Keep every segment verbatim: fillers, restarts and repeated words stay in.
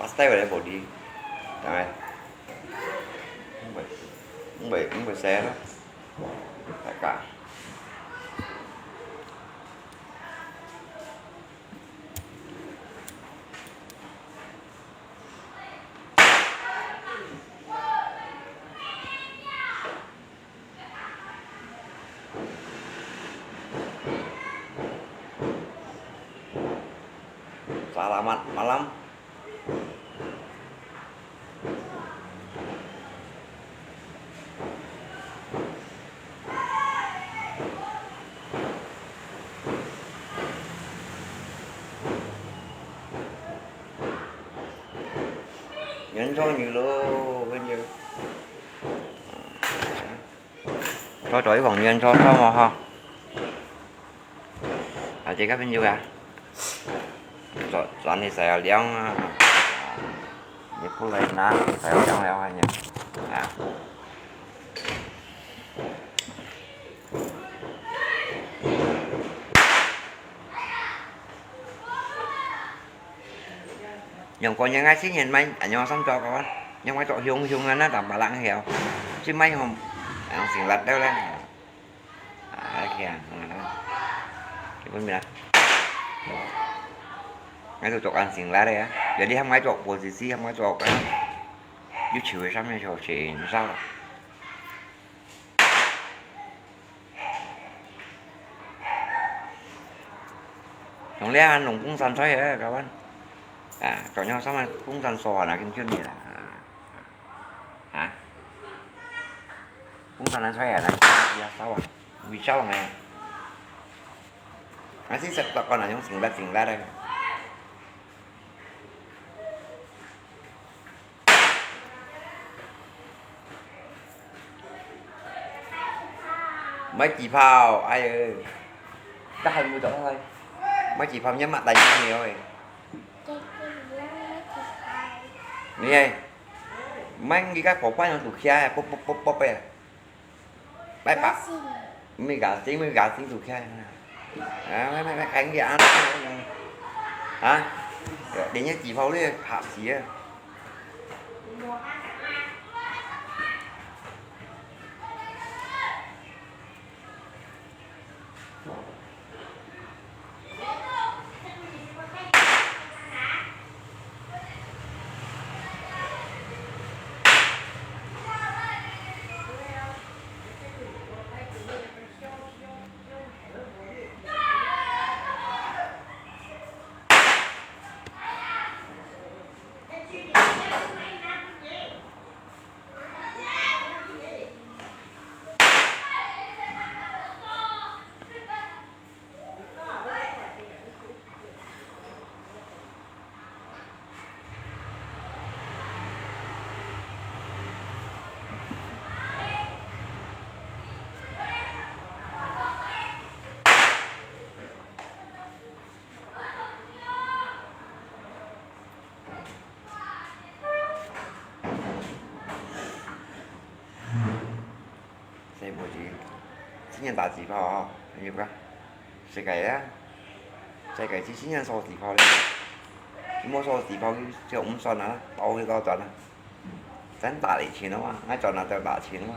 style个無哩，當然，毋會，毋會，毋會使啦，大家。 Selamat malam. 原創語錄，朋友。做做一項原創項目哈。啊，這個朋友啊，做，做你使要量啊，你不來拿，使要量了啊你，啊。 用過人个新人買，恁樣衫著个，因為著雄雄个，那當白冷曉，就買用，用新辣个啦。啊，OK啊，嗯，基本面啊。𠊎都著恁新辣个啊，有啲還買著，波西西還買著啊，有球个上面就全燒了。 用這下弄公山菜个，各位。啊，講樣啥物公山菜啊，緊叫你啦。啊？公山菜啊，來，燒啊，微燒个。還係食到講啊，用整辣整辣个。 買紙炮，哎喲，得閒無做開，買紙炮，你抹大煙了誒。你誒，買你个火把用煮起來，啵啵啵啵啵。 拜拜。Gasing. 毋係gasing，毋係gasing煮起來。啊，買，買，買，看佢啊。啊？連隻紙炮都嚇死啊！ 細妹子，今年打紙炮啊，朋友啊，世界啊，世界只今年掃紙炮咧，佢無掃紙炮，就毋算啊，包佢到轉啊，真打你錢啊嘛，𠊎轉啊就打錢啊嘛。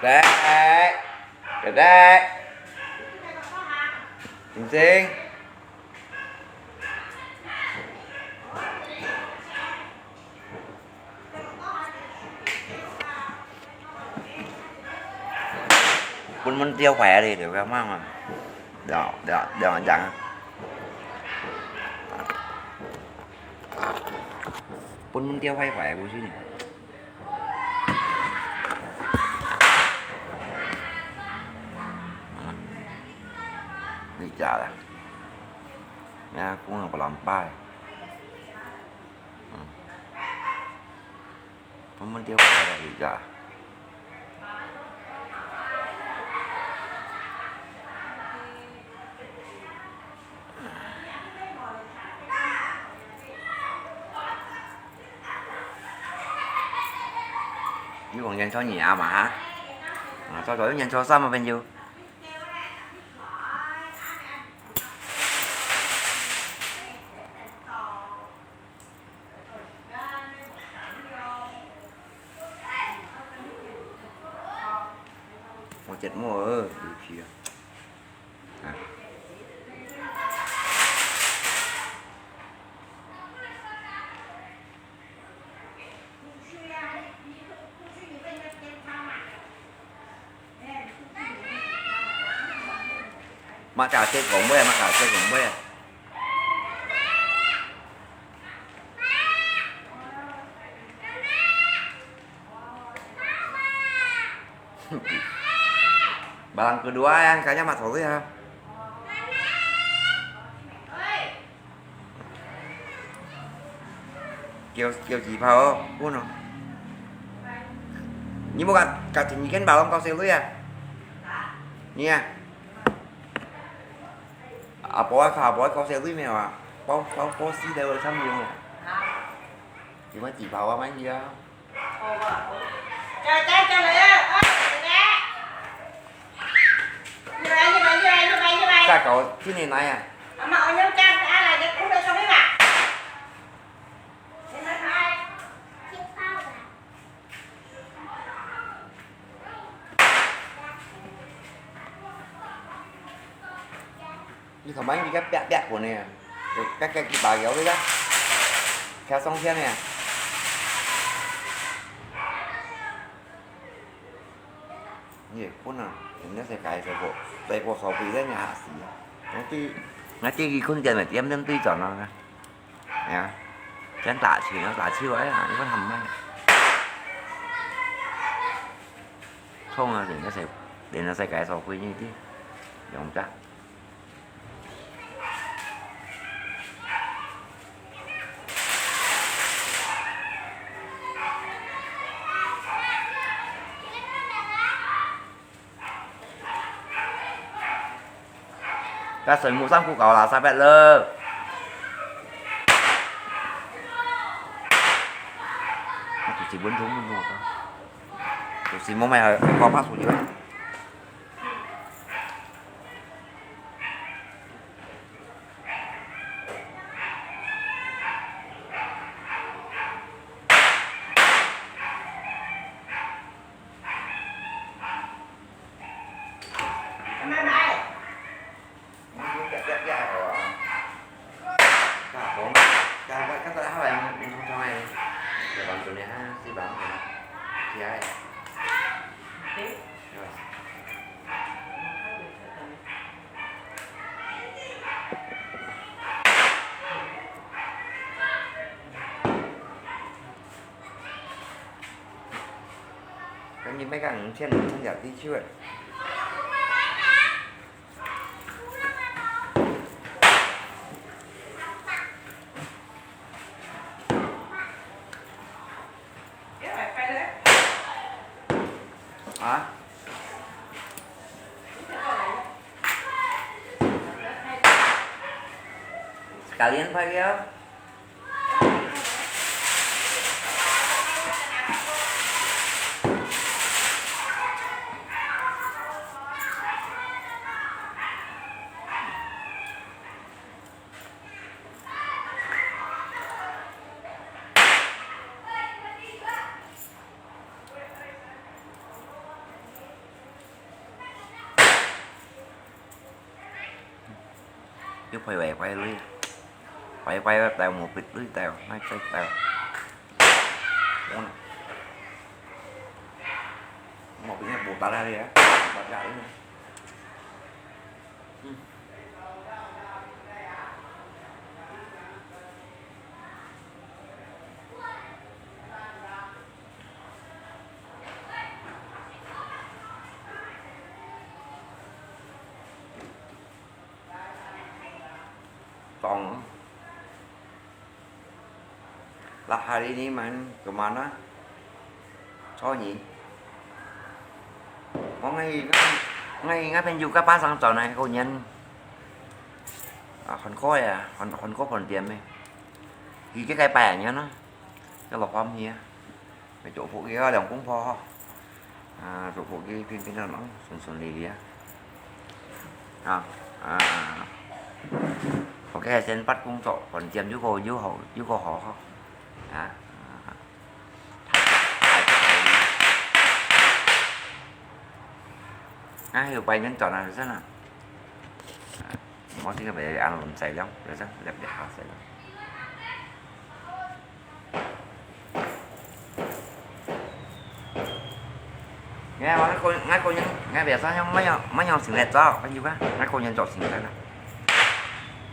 來，來，來。定定。 分門吊壞了，就不要罵嘛。兩，兩，兩，兩。分門吊壞壞，毋係呢。啊，你假的。啊，講啊，不能擺。嗯。我們電話來了一下。你講年初二啊嘛哈？啊，早早有年初三啊，朋友。 我節目，呃，有趣啊。啊。 麼个細公妹啊，麼个細公妹啊。Barang kedua yang kayaknya mak sorry ha. 叫，叫紙炮哦，分哦。你無甲，甲前一間包攏交細鐳啊？你啊？阿婆啊，阿婆交細鐳無啊？包，包，包四个，我差不多啊。你買紙炮啊，買去啊。 價格真个來啊！你看嘛，你个壁壁分个啊，有个个幾百个个，徛上天个啊。你會分啊，人家是該是無，在無所謂个，你還死啊。我對，我對佢困覺嘛，點點對轉啊。哎呀，真打球，打球哎呀，你看他們。衝啊，人家是，人家是該所謂你的，用着。 該水母上褲搞啦，三百六。那就是溫度，溫度高。就是莫買，還，還搞怕出去喂。 今日買个五千，五千隻地球个。啊？Sekalian pakai ya. 又賠壞壞鐳，壞壞个帶無別鐳帶，哪會帶？我，我邊个無打他个，無打个。嗯。當。Lah hari ini main ke mana？Sony。我𠊎𠊎𠊎朋友个巴掌轉來過年。啊，韓國呀，韓韓國飯店咩？佢這個拜年啊，要落荒去啊。 祝福佢啊，兩公婆吼。啊，祝福佢平平安安，順順利利啊。啊，啊，啊。OK，先發工作，飯店又過又好又過好吼。啊，啊。啊，還有拜年轉來，真啊。啊，我這個袂安穩在了，真，袂下在了。 𠊎話𠊎個人，𠊎個人，𠊎biasa樣，麼樣麼樣性格做，朋友啊，𠊎個人做性格啦。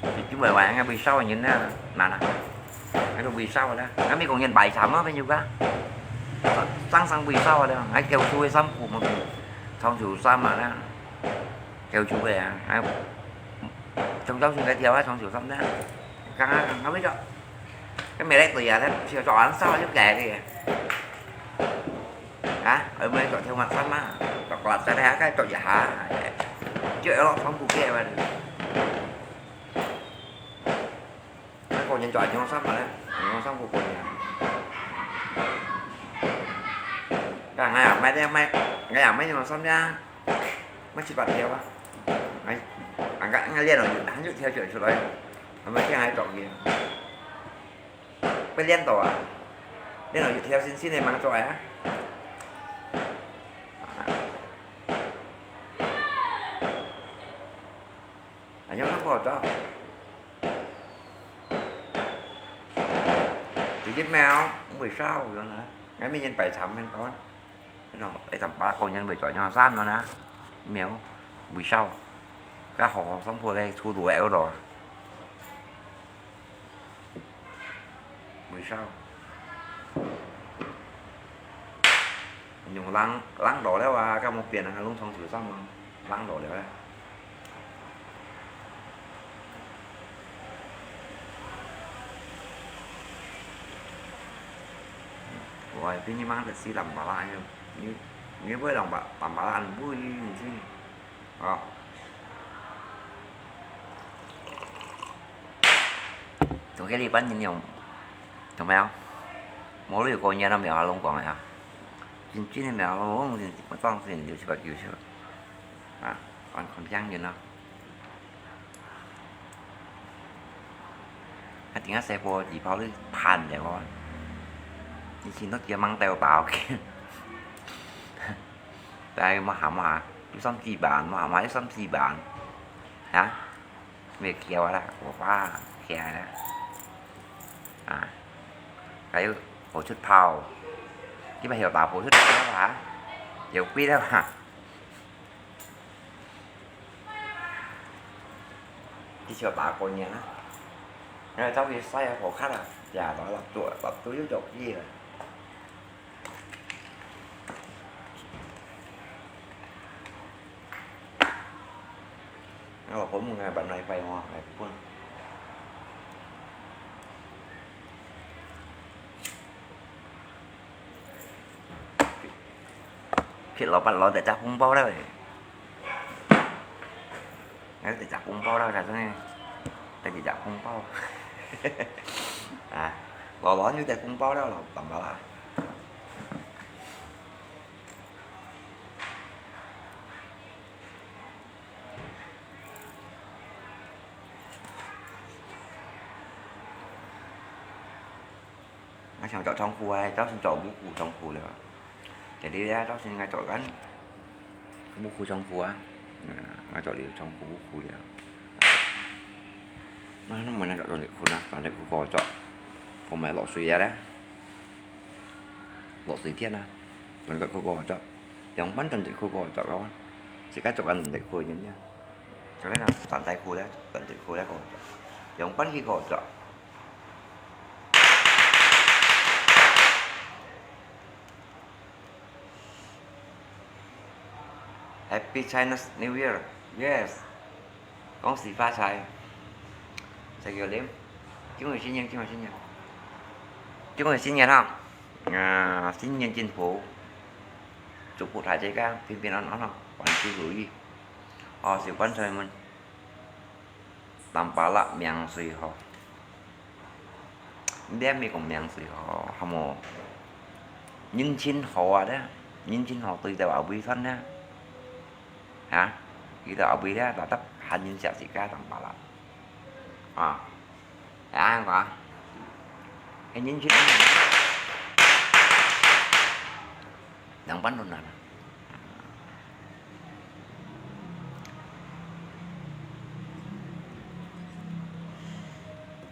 就因為話，𠊎會燒个人啦，難啊，𠊎都會燒个啦。𠊎美國人敗慘啊，朋友啊，生生會燒个啦，𠊎舊舊个衫褲嘛，長袖衫嘛啦，舊舊个啊，𠊎長袖衫个條啊，長袖衫啦，剛剛𠊎會做。 該美國隊啊，佢就做完燒就改个。啊，佢毋係做條襪衫嘛，做個襪衫啊，該做一下，就愛落長褲个嘛。該個人做羽絨衫嘛咧，羽絨衫褲個人啊。該𠊎也買咧，買，𠊎也買羽絨衫咧。 買七八條啊。哎，啊，𠊎，𠊎練了，還有條條出來，還沒見還著佢啊。會練到啊，練了一條新新个吂出來啊。啊，有那個的，直接買哦，毋會燒，原來，𠊎每年擺場面多。 你講，你同爸講人會做樣衫了呢？沒有，會燒。該好好生活个出路个咯。會燒。用冷，冷到了啊，該麼變啊，弄成就上嘛，冷到了啊。 Ôi, pini mang tết si lam bala nyo. Nyo, nyo bơi lam ba-, lam bala ăn bơi ni si. Ơ. Tụi cái đi bánh nhìn nhung. Tụi mèo. Mỗi đứa cô nhà nó mèo lông quăng à. Chín chín mèo lông, chín chín mà con thì nhiều chứ bà kiều chứ. À, con, con chăng nhìn nó. 還頂下細波二包你盼了哦。以前都叫吂兜包个。但係無行無行，一三四萬，無行無一三四萬。哈？咩叫啊啦？我爸叫啊。啊，還有火出炮，你們有打火出炮了吧？有貴了吧？ 你就打過年啊？哎，走去曬啊，好看啊，呀，老老做，老做又做嘢了。啊，我本來本來快活，還不。 Phiên老闆lo để trả phong bao đâu. Nói để trả phong bao đâu, trả cho nghe. Để trả phong bao. À, lo lo như để phong bao đâu, lo tầm đó là. Nó sang chọn trong khu ai, cháu xin chọn bố khu trong khu rồi. Để đi ra, cháu xin ngay chọn gắn. Bố khu trong khu á. Ngay chọn đi trong khu bố khu rồi. Nó, nó mới ngay chọn trong khu nè, trong khu có chọn. Không phải lọ suy ra đấy. Lọ suy thiên nè. Trong khu có chọn. Trong bắn trong khu có chọn đó. Chỉ cách chọn gắn trong khu nhấn nha. Cho nên là tận tay khu đấy, tận tay khu đấy có chọn. Trong bắn khi có chọn. Happy Chinese New Year. Yes. 恭喜發財。再見了，恭喜新年，恭喜新年，恭喜新年哈！啊，新年進步，祝福大家平平安安哈，萬事如意。哦，是萬歲们，當巴拉命水好，你還沒講命水好，還無人情好啊咧，人情好對待阿偉算咧。 哈，佢兜阿偉咧，tetap還人惜自家當巴拉。啊，係恁樣講，係人情，兩半輪啊。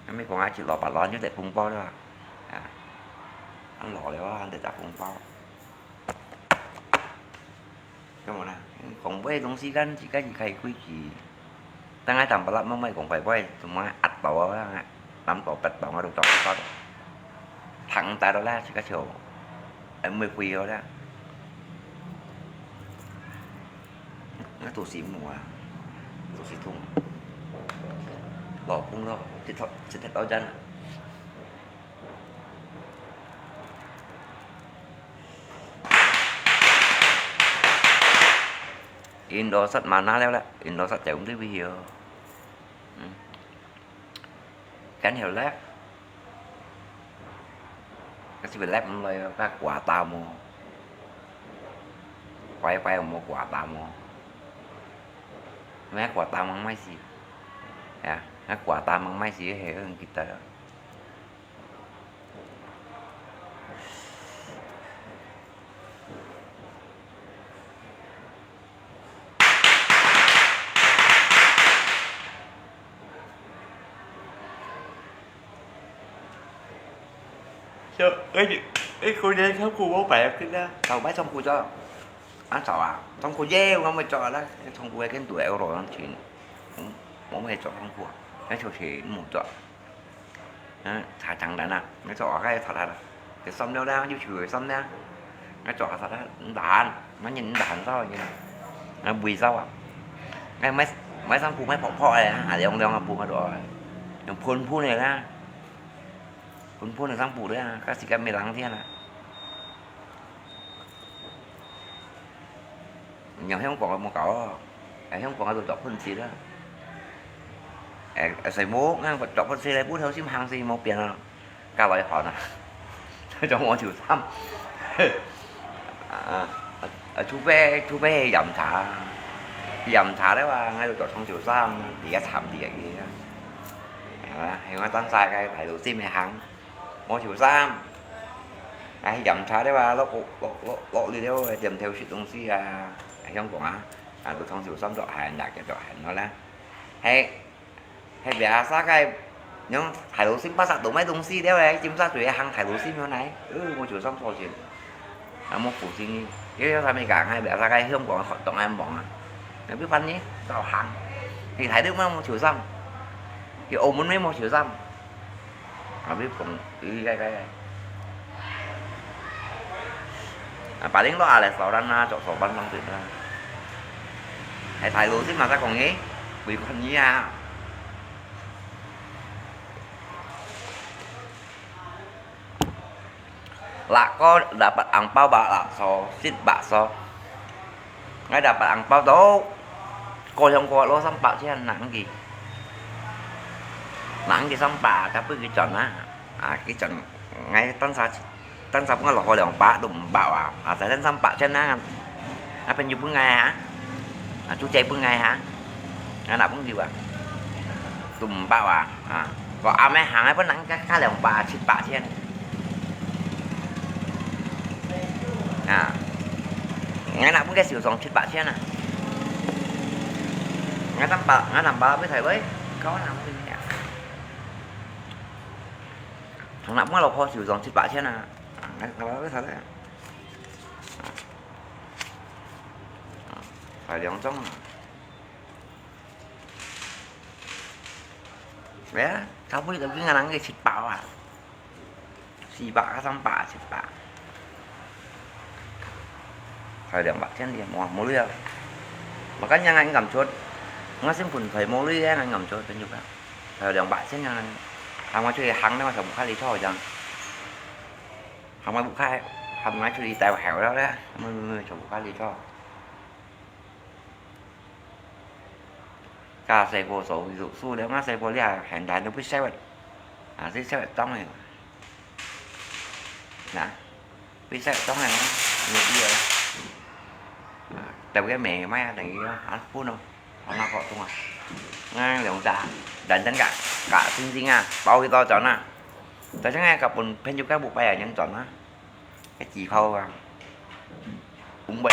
還沒講啊，七老八老就得紅包了啊。啊，恁老了啊，還得拿紅包。 做麼个啦？講話个東西，咱自家自家个規矩。等下當巴拉慢慢講壞壞，做麼个壓到啊，南到北到，我都到不到。糖帶到啦，自家就，哎，沒回了啦。我肚屎無啊，肚屎痛。老公咯，直接直接到站了。 Indosat mana了啦？Indosat jauh mesti pergi yo. Hmm. Kan hiểu lắm. Kasi belak mulai ka kuata mo. Kuai kuai mo kuata mo. Mẹ kuata mang mai si. Ya, mẹ kuata mang mai si he hơn kita. Cho, ê, ê, cô đi thăm cô bố mẹ cái đó. Tao bái thăm cô cho. Ăn sao à? Thăm cô dễ, không mới cho đó. Thăm cô cái tuổi rồi, ăn chuyện. Không, không mới cho thăm cô. Cái số thì không cho. 嗯，查長短啊，你做學个查查啦，佢心了啦，又手个心了，你做下查查，你打鼾，你人打鼾sao你，你會sao啊？你買買衫褲買薄薄个，啊，涼涼个布个做，用噴噴个啦，噴噴个衫褲啦，該時間沒冷天啦。 你香港个無搞哦，哎，香港个都著噴漆啦。哎，哎，誰無，𠊎著噴漆咧，不小心行死無變啊，加來寒啊，著毛球衫。啊，啊，除非除非飲茶，飲茶个話，𠊎就著長袖衫，比較慘啲个啊。係嘛，係嘛，當晒个大路先去行。 毛球衫。啊，去飲茶个話，落落落落雨个，點頭食東西啊，香港啊，啊，都長袖衫著還，也叫著還好啦。係，係biasa个，用大路線巴剎度買東西个，尖沙咀行大路線樣來，呃，毛球衫著先。啊，無附近，因為啥物講，係biasa个香港當難望啊。 Tapi pan ni，照行。去大陸買毛球衫，去澳門買毛球衫。Tapi講，佢个个。啊，paling落下來，sorban啊，著sorban當多啦。係大陸先嘛，再講佢，會看你啊。 Lah ko dapat angpau bakso, sit bakso. Ngai dapat angpau tu, ko yang kuat lo sampak cian nak angki. Nak angki sampak, tapi kican ah. Ah, kican ngai tan sa, tan sa pun lo ho liang pak tu mbak wa. Ah, sa tan sampak cian nak. Apa yang jumpa ngai ha? Ah, cucai pun ngai ha? Anak pun jiwa. Tumpak wa. Ha. Kok amai hang apa nang ka ka liang ba cit ba cian. Ha. Ngai nak pun ka siu song cit ba cian ah. Ngai tam ba, ngai tam ba pi thai wei. Kau nak pun ya. Thằng nào cũng là kho siu song cit ba cian ah. Ngai tam ba pi thai wei. 大兩張啊。咩啊？頭尾就見人个七百啊，四百啊，三百啊，七百。大兩百千點，哇，無鐳啊！Makanya ngan敢出，我先盆菜無鐳啊，ngan敢出，真有啊。還有兩百千呢，喊我出去行那个小布卡里头这样，喊我不开，喊我出去带我好了嘞，没没没，小布卡里头。加細波手手数量啊，細波你还很难都不晓得，啊，这晓得当然。 Nah, bisa tong ang, ini dia. Nah, tapi kan may, may ada gitu, ah, puno. Ano ko tunga. Ngang yung da, dan dan ka, ka sing sing ah, bao ito chọn ah. Tại sao ngay cả pun pen juga bu paya yang chọn ah. Cái chỉ khâu à. Cũng bị,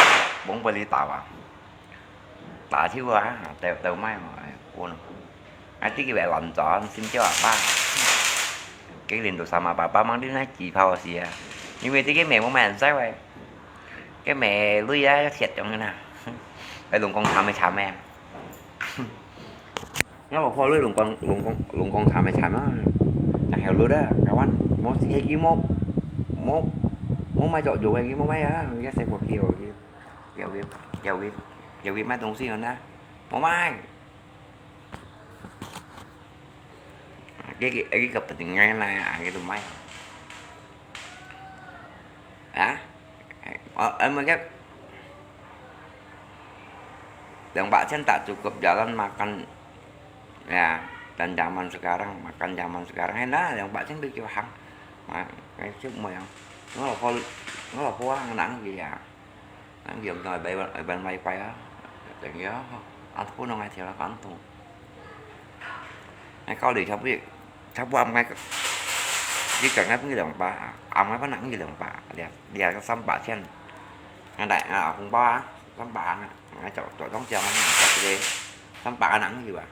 cũng bị đi tàu à. 打電話啊，鬥鬥賣嘛，哎，我呢，啊，這个來亂轉，心焦啊，爸。今年就三啊爸爸忙，你那機票是啊，因為這个咩，我買人在喂，个咩鐳啊，要切中个啦，哎，龍光慘咩慘咩啊。我老婆鐳，龍光龍光龍光慘咩慘啊，那還有鐳啊，台灣，無係佢無無無買著用个，佢無買啊，人家細個叫佢。 有位，有位，有位買東西个呢？無買。啊，佢佢佢个不定个啦，啊，佢都買。啊？哦，呃，mereka 两百千 tak cukup jalan makan, ya, dan zaman sekarang, makan zaman sekarang, enak, 两百千 beli kêu hàng. Mà, cái trước mười không? Nó là kho, nó là kho hàng nắng gì à? Ăn dùng rồi, bảy, bảy, bảy, bảy, bảy á. Chẳng nhớ, ăn phút nó ngay theo là ăn tù. Ngay có đi theo biết, theo bố ăn ngay, chỉ cần ngay cũng như đồng ba, ăn ngay có nặng như đồng ba, đi, đi có sắm bả chen. Ngay đại, à, không ba, sắm bả, ngay chỗ, chỗ đóng chèo, ngay chỗ cái đi, sắm bả nặng như vậy.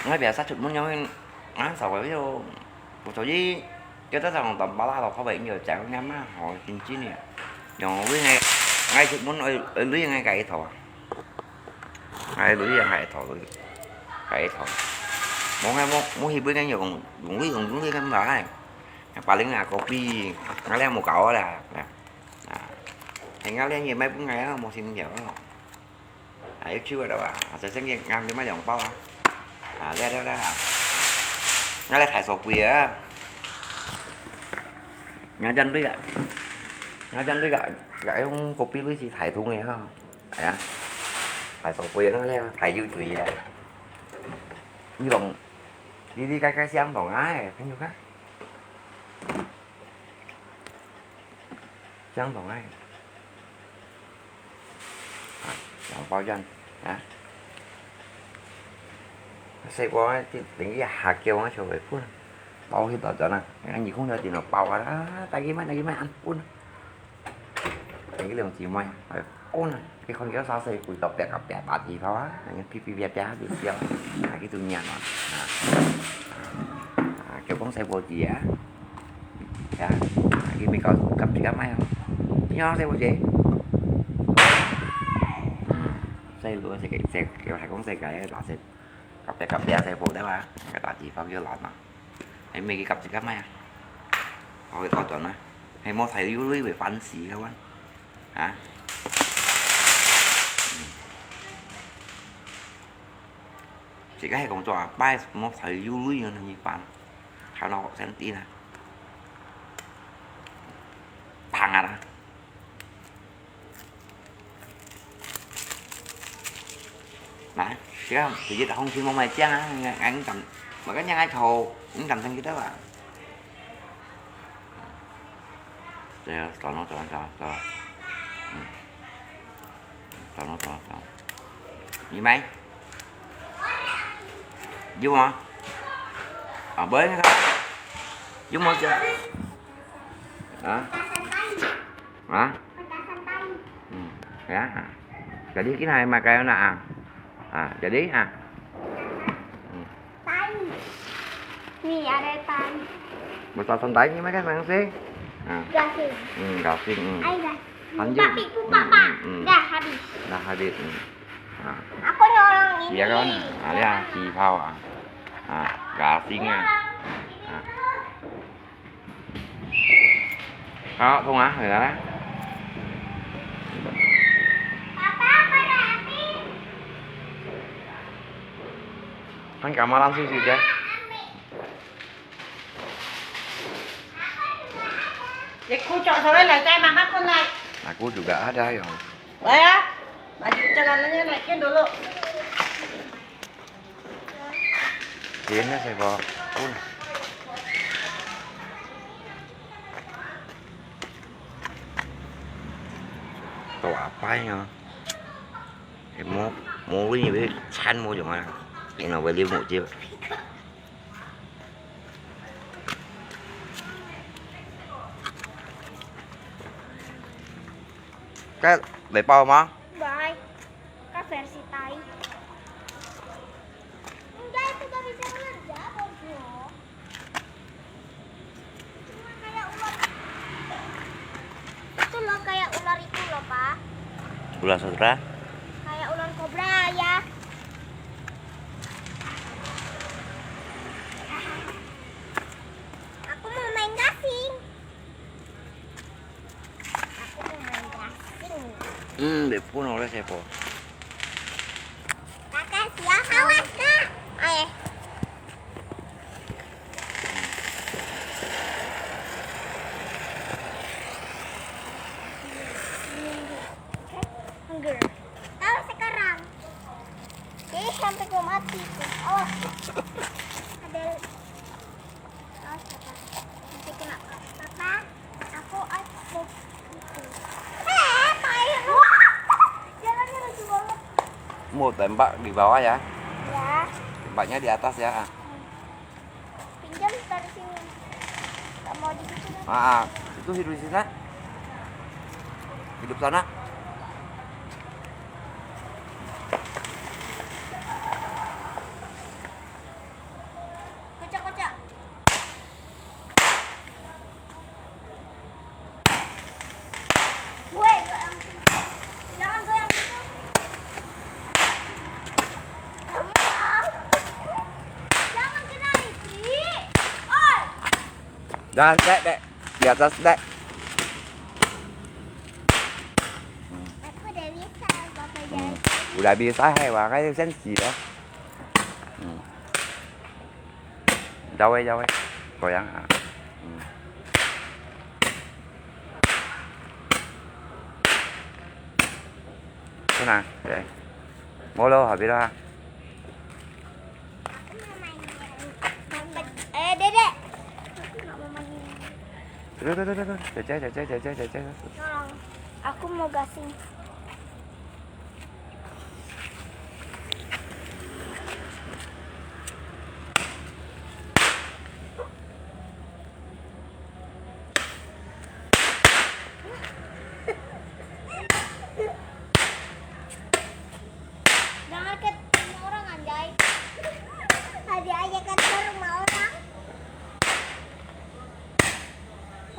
Ngai biasa 出門樣，啊，稍微就，所以，叫得上當巴拉咯，口味有講啱啊，吼，真真个。用鐳个，ngai 出門愛，愛鐳个該一套啊。Ngai鐳个該一套，該一套。無ngai無，無去買个用，用鐳用鐳个嘛，哎。Paling ngai kopi，ngai無搞啦。 啊，係啊，你也買分𠊎啊，無心了咯。啊，有趣味了吧？啊，這生意啱你買兩包啊。啊，了了了啊。𠊎來開手機啊。𠊎真對啊。𠊎真對啊。𠊎用kopi鐳係大桶个哈。哎呀，開手機啊，大有水啊。你講，你你該該相同啊，朋友看。 相同个。啊，兩包煙，啊。細個啊，等於下叫啊，就會分。包去到轉啊，啊，你空調電腦包啊，啊，帶去賣，帶去賣，啊，分。等於兩姊妹，哎，分啊，你看佢啥細，佢到別个別打地方啊，人家噼噼啪啪就叫，啊，佢就念啊，啊，啊，叫講細個字啊。 Ya, lagi mi kau kap juga mai. Nyo, saya boleh. Saya lu, saya, saya, saya, saya kong saya gaya lah, saya, kape kape saya boleh lah. Kata di pag yun lah, nah. Saya mi kap juga mai. Kau kau tuan lah. Saya mau saya lu lu fancy kawan. Ha? 自家係講做啊，拜麼个有鐳个呢，一般，還有先知呢，棒啊啦。來，這個直接紅心莫買靚啊，𠊎𠊎敢，𠊎敢讓𠊎投，你敢聽得到啊？對啊，走咯，走咯，走咯，走咯。嗯。 等等等等，你買？有嗎？啊，無那個，有無這？啊？啊？嗯，係啊。Jadi kita makan nak ah. Ah, jadi ah. Hmm. Tali. Ni ada tali. Basta tali ni makan nang si. Ah. Gasing. Hmm, gasing. Hmm. Ay, gasing. Lanjut. Tapi ku papa. Hmm, hmm, hmm. Dah habis. Dah habis. Hmm. Ah. Aku nyolong ini. Iya kan? Ah, lihat, 氣泡啊。啊，gasing啊。啊。好，通啊，回来啦。看干嘛啦，休息一下。 Aku juga ada ya. Lah ya, lanjut jalanannya naikin dulu. Sini saya bawa pun. Tuh apa ya? Mau, mau ini be chan mau cuma. Ini boleh mau je. Cái để bao mà. Bye. Kak versi Thai. Enggak, itu gak bisa ngerja, Borjo. Cuma kayak ular. Itu loh, kayak ular itu loh, Pak. Ular sutra? Kayak ular kobra, ya. Aku mau main gasing. Aku mau main gasing. Hmm, để phun nó sẽ phun. Kakak siap, awas, Kak. Ayo. Hunger. Tahu sekarang. Jadi sampai gua mati tuh. Awas. Ada. Awas, Papa. Nanti kena. Papa, aku, aku. Eh, tai lu. Jalannya lucu banget. Mau tembak di bawah ya? Ya. Tembaknya di atas ya. Pinjam dari sini. Nggak mau di situ, kan? Ah, ah. Itu hidup di sana. Hidup sana. Kocak, kocak. Woi, goyang. Jangan goyang gitu. Jangan kena isi. Oi. Dah, dek, dek. Di atas, dek. Aku udah bisa, Papa. Hmm. Jadi. Udah bisa, hai, makanya sensi dah. Hmm. Jauh, eh, jauh, eh. Goyang, ah. Hmm. Tenang, oke. Mau lo, habis lah. Eh, Dedek. Terus, terus, terus, terus. Cek, cek, cek, cek, cek, cek, cek. Tolong. Aku mau gasing. Jangan ke rumah orang, anjay. Tadi aja kan ke rumah orang.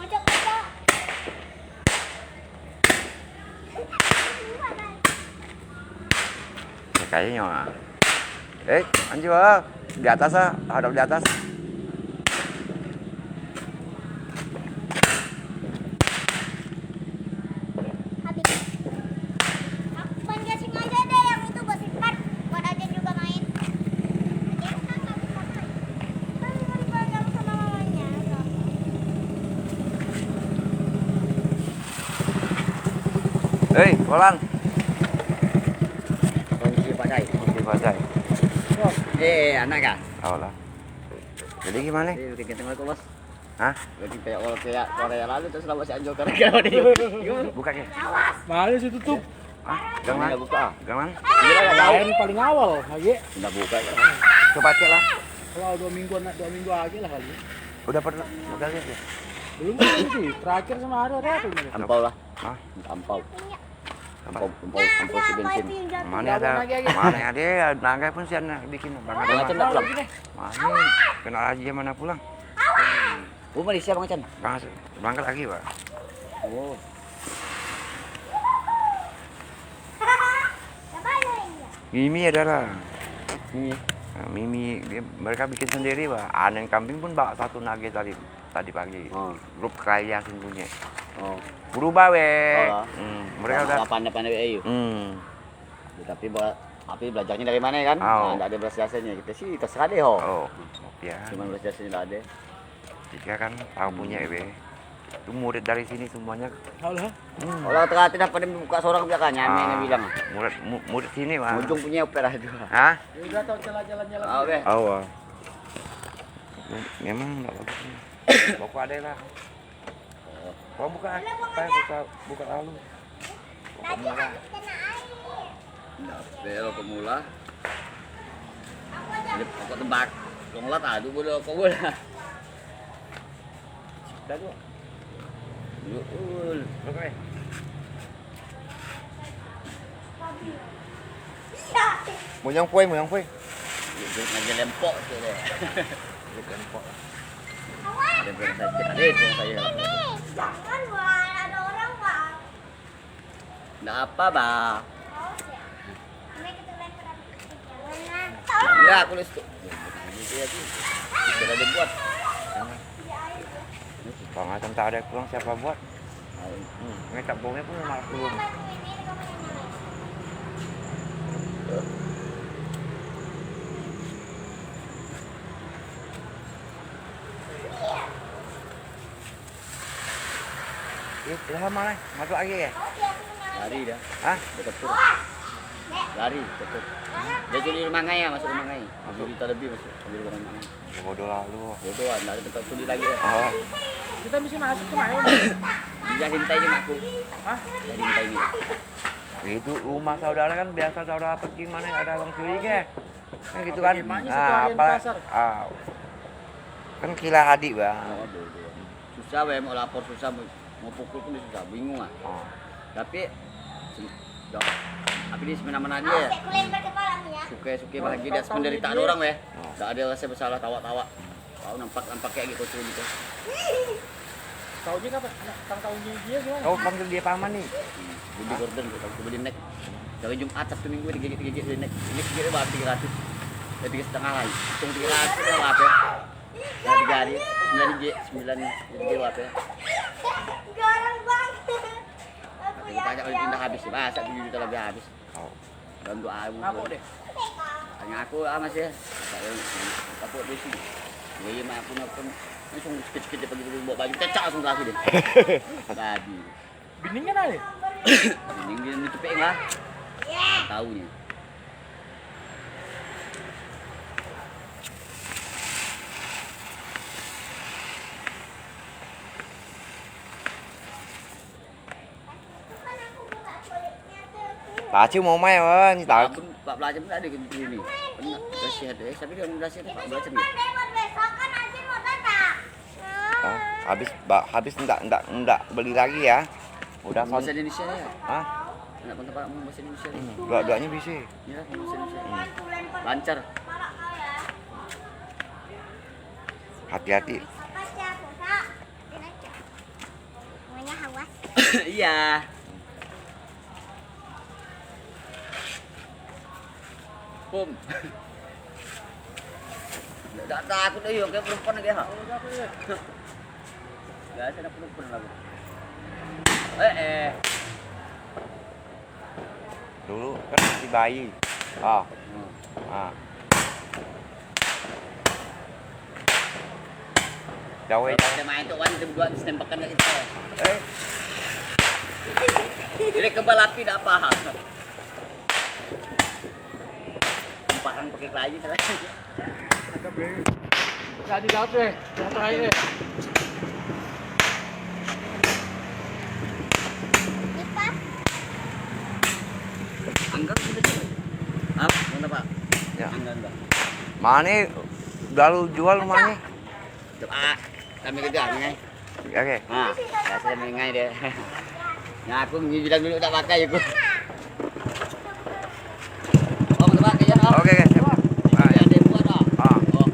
Kocok, kocok. Kayaknya, ah. Eh, anjir, ah. Di atas, ah. Hadap di atas. Habis. Aku main gasing aja deh, yang itu gua simpan. Buat Aden juga main. Dia kan nggak bisa main. Kan dipegang sama mamanya, so. Hei, Roland. Kunci pakai. Kunci pakai. Eh, anak kah? Tahu lah. Jadi gimana? Ini bikin kenceng lagi, Bos. Hah? Berarti kayak, oh, kayak Korea lalu, terus lama si Anjo gara-gara dia. Buka ke? Malu sih tutup. Hah? Gang mana? Nggak buka, ah. Gang mana? Iya, nggak tahu. Lain paling awal lagi. Nggak buka, ya. Coba cek lah. Kalau dua minggu, anak dua minggu lagi lah kali. Udah pernah buka lihat ya? Belum, belum sih. Terakhir sama Aro, ada apa ini? Ampau lah. Hah? Ampau. Ampau, ampau, ampau si bensin. Mana ada, mana ada, naga pun sian bikin, Bang. Ada. Macam tak pulang? Mana? Kena aja mana pulang? Oh, Malaysia, Bang Chan? Bang, berangkat lagi, Pak. Oh. Mimi ada lah. Mimi. Ah, Mimi, dia, mereka bikin sendiri, Pak. Aneng kambing pun bawa satu nage tadi, tadi pagi. Oh. Grup kaya sini punya. Oh. Berubah weh. Oh, lah. Hmm, mereka udah pandai-pandai weh, ayo. Hmm. Ya, tapi ba-, tapi belajarnya dari mana kan? Oh. Nah, ndak ada belas jasanya. Kita sih terserah deh, ho. Oh, ya. Cuma belas jasanya ndak ada. Tiga kan tahu punya, weh. Itu murid dari sini semuanya. Alah. Hmm. Orang tengah dah pada buka seorang biar kan, nyameng bilang. Murid, mu-, murid sini, Bang. Ujung punya opera itu. Hah? Ya udah, tau jalan-jalan, jalan. Ah, weh. Awa. Memang ndak bagus ni. Bapak ada lah. Kau buka, apa, buka, buka lalu. Buka mula. Ndak, rokok mula. Jadi, rokok tembak. Long lat adu bola, rokok bola. Dah tu. Yuk, ul. Rokok ni. Monyang pui, monyang pui. Yuk, yuk, ngaji lempok tu deh. Yuk, lempok. Ada belum saya, ada belum saya. Jangan, Wan. Ada orang, Wan. Ndak apa, Bang. Ya, aku lihat tu. Ini dia tu. Sudah dibuat. Bang, macam tak ada kurang siapa buat. Hmm, ini tak bongnya pun malah kurang. Eh, Ilham mana? Masuk lagi ke? Lari dia. Hah? Betul. Lari, betul. Dia curi rumah ngai ya, masuk rumah ngai. Tujuh juta lebih masuk, curi rumah ngai. Bodoh lah lu. Bodoh lah, ndak ada tempat curi lagi ya. Oh. Kita mesti masuk ke mana? Dia cintai je aku. Hah? Dia cintai ni. Itu rumah saudara kan biasa saudara pergi mana ada orang curi ke? Kan gitu kan? Bagaimana satu hari di pasar? Ah, kan kila adik, Bang. Oh, betul. Susah weh, mau lapor susah, mau, mau pukul pun dia susah, bingung ah. Oh. Tapi, sem-, dok, tapi di semena-mena dia. Suka-suka bahagia dia, penderitaan orang weh. Oh. Tak ada rasa bersalah, tawa-tawa. Kau nampak, nampak kayak gitu tuh gitu. Taunya kapan? Anak, tang taunya dia gimana? Kau panggil dia paman nih. Beli gorden, kau beli nek. Dari Jumat, Sabtu, Minggu, digigit-digigit, beli nek. Nek, digigit berapa? Tiga ratus. Ya, tiga setengah lah. Hitung tiga ratus lah, berapa ya? Nah, tiga hari, sembilan biji, sembilan biji berapa ya? Garang banget. Aku yakin. Banyak kali pindah habis, masa tujuh juta lebih habis. Oh. Dalam dua hari. Mabuk deh. Tanya aku lah, Mas, ya. Tak ada, tak buat besi. Jadi, mak aku nelfon, langsung sikit-sikit dia pergi bawa baju, cacak langsung ke aku dia. Tadi. Bini kan ada? Bini dia ni cepet lah. Tahu ni. Baju mau mai apa? Ni tak. Abang, Pak Belajar pun ada ke di sini. Pernah, dah sihat, eh. Siapa dia orang dah sihat, Pak Belajar ni? Ah, habis, ba-, habis ndak, ndak, ndak beli lagi ya. Udah. Bahasa Indonesia ya? Hah? Nak kontak Pak, bahasa Indonesia ni. Hmm, dua-duanya bisa. Ya, bahasa Indonesia. Hmm. Lancar. Hati-hati. Semuanya hawas. Iya. Pum. Ndak takut ayo, kayak perempuan lagi ha. Biasa ada perempuan lagi. Eh, eh. Dulu kan masih bayi. Ah. Hmm. Ah. Jauh ya. Kita main tu kan, kita berdua habis tembakan kat kita. Eh. Jadi kembal api tak apa. Parang pakai kelayu tu. Jadi dapat eh, dapat air eh. Anggang sudah jual. Hah? Mana, Pak? Ya. Anggang, anggang. Mana lalu jual rumahnya? Coba, kami kerja ni, eh. Okey. Ha, biasa mengai dia. Nah, aku ni bilang dulu tak pakai aku. Oh, betul, Pak, kerja, oh. Okey, okey, siap. Ada buat, oh. Ah. Oh.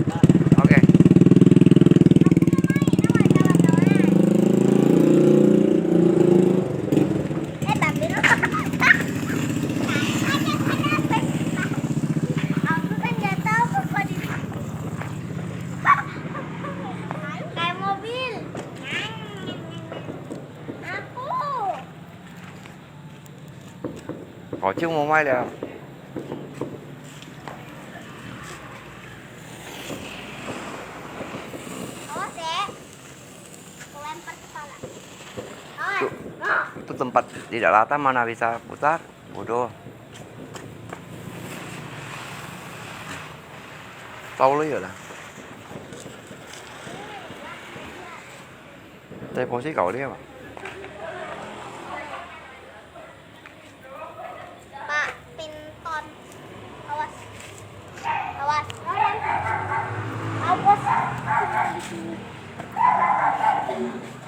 Okey. Aku kan nggak tahu kok di Kayak mobil. Hah? 哦，就無賣了。好啊，姐，我lempar kepala. Awas. Tuh, tuh tempat di daratan mana bisa putar? Bodoh. Tahu lah ya lah. Tadi posisi kau dia, Pak. Pak Pinton. Awas. Awas. Awas. Kamu di sini.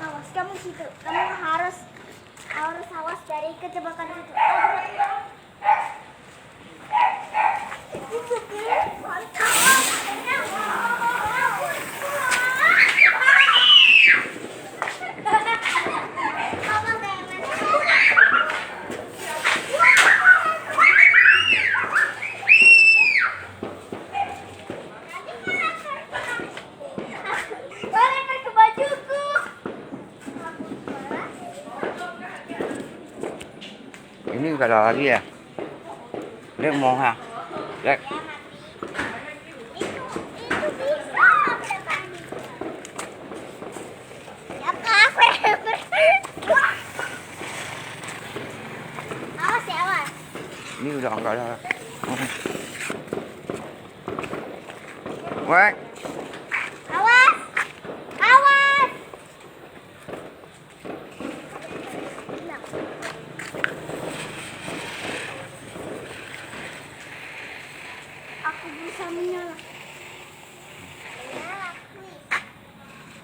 Awas, kamu di situ. Kamu harus, harus awas dari kejebakan itu. Ini kada lagi ya? Lihat mau ha. Lihat. Awas ya, awas. Ini udah angkat dah. Weh. Awas. Awas. Aku bersama.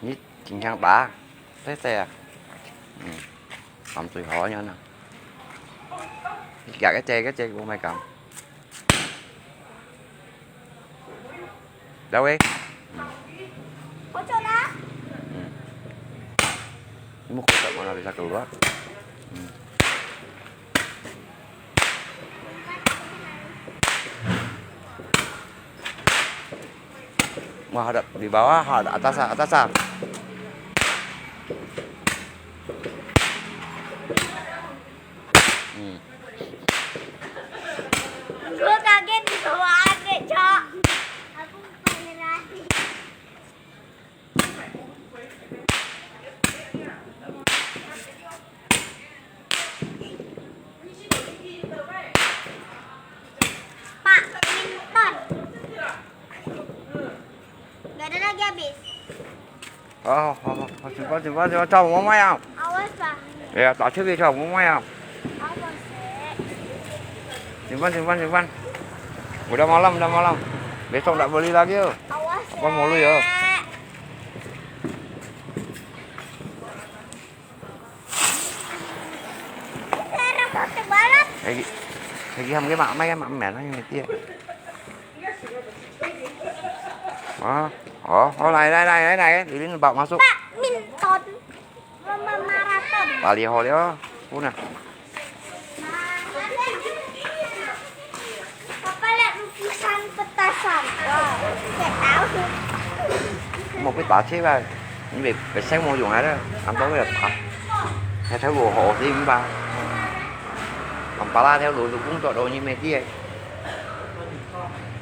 Ini cincang ba? Teh teh ah. Hmm. Tắm tùy khó nhau nè. Gạt cái chê, cái chê của mày cầm. Đâu đi? Hỗ trợ đã. Ừ. Ini mau kocak mana bisa keluar? Hmm. Mau hadap di bawah, hadap atas, atas. Hmm. Gua kaget di bawah aja, Cok. Aku pengen lari. Pak Minton. Nggak ada lagi habis. 好，好，好，好，simpan，simpan，simpan，Cok，無賣啊。Awas, Pak. Ya, tak curi, Cok，無賣啊。Awas, Sek. Simpan, simpan, simpan. Udah malam, udah malam. Besok tak beli lagi, yo. Awas, Sek. Apa mau lu, yo? Lagi, lagi ham cái mã, mấy cái mã mẹ nó như này kia. Ồ, ồ, ồ, này, này, này, này, này, đi đến bảo masuk. Pak Minton. Lomba maraton. Tali ho liao, pun ah. Papa lihat lukisan petasan. Wow, saya tahu. Mau pergi baca lah. Ini be-, besar mau dùng ai đó. Ăn tao cái phá. Hay thấy bộ hộ thì không ba. Còn pala theo đuổi được cũng cho đồ như mày kia.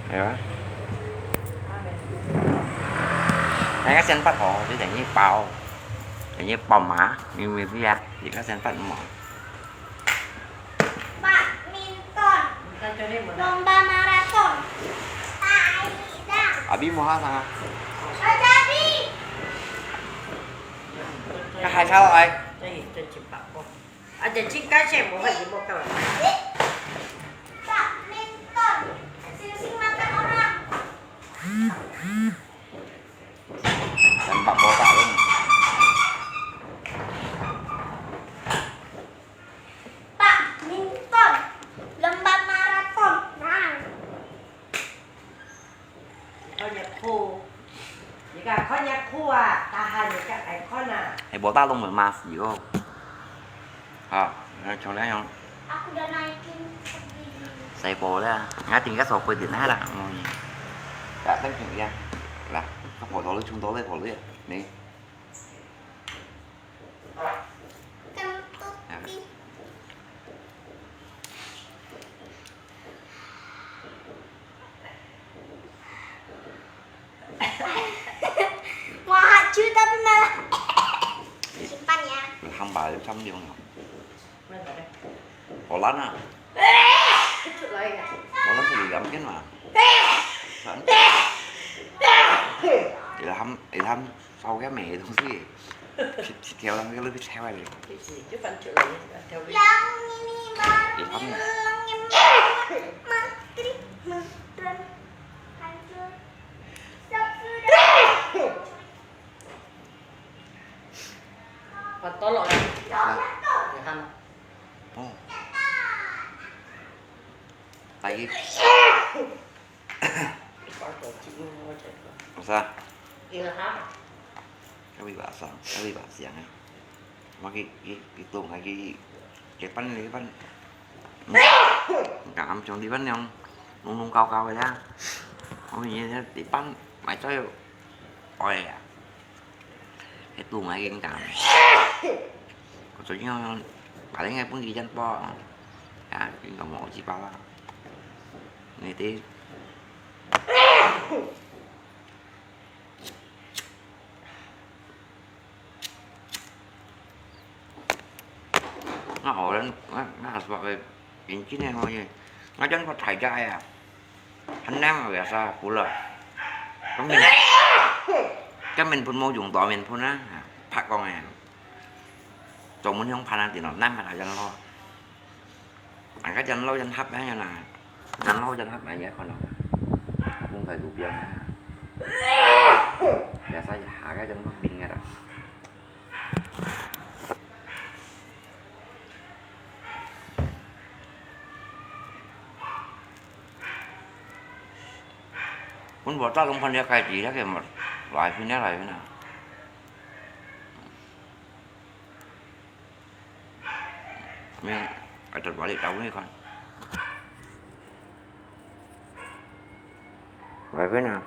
Hay quá. Hay cái sen bắt họ thì để như bao. Để như bao má. Như mày kia. Thì cái sen bắt mà. Badminton. Lomba maraton. Tari dang. Abi mau ha sana. Ajabi. Kahai sao ai? Badminton. Sing-sing makan orang. Tembak botak lu. Badminton, lomba maraton. Nah. Kau nyak ku. Jika kau nyak ku ah, tahan jika ai kau na. Ai botak lu mah yo. Ha, nah, coba yang. Aku udah naikin segini. Saya boleh. Nggak tinggal sopir di mana? Mau ni. Tak penting ya. Lah, kau foto lu, cung foto lu, foto lu ya. Nih. Kentut. Ya. Ih. 中央啊。荷兰啊。出來啊！荷蘭係有兩間嘛。Ilham，Ilham燒个咩東西？一條人个路去燒个。就翻出來，條路。Ilham。發多落啊！啊。你看。哦。Lagi。一包手機，因為我這個。Ilham。Kami bahasa, kami bahasa yang. Maki, i, itu lagi. Depan, depan. Ngam trong depan yang nung nung kau kau ya. Ôi, ya, depan, mai choi. Ôi ya. Itu mai keng kang. Ko choi yang, paling ai pun di jan po. Ya, keng kau mau chi pa la. Ni ti. Ngah hổ lên, ngah, ngah hổ cái, in chín này thôi. Ngah chân có thải gai à. Hăn năng rồi sao, cú lờ. Có mình, có mình phun mô dùng tỏ mình phun á. Phạt con này. Trong muốn không phạt năng thì nó năm phạt là chân lo. Anh có chân lo chân hấp đấy là. Chân lo chân hấp này nhé, con nó. Không phải đủ biếng. Giờ sao giờ hả cái chân nó bình ngay đó. Kun bo ta lung phan ya kai ti ya ke ma, lai phi ne lai phi na. Mi, ai tat ba li tau ni kan. Lai phi na.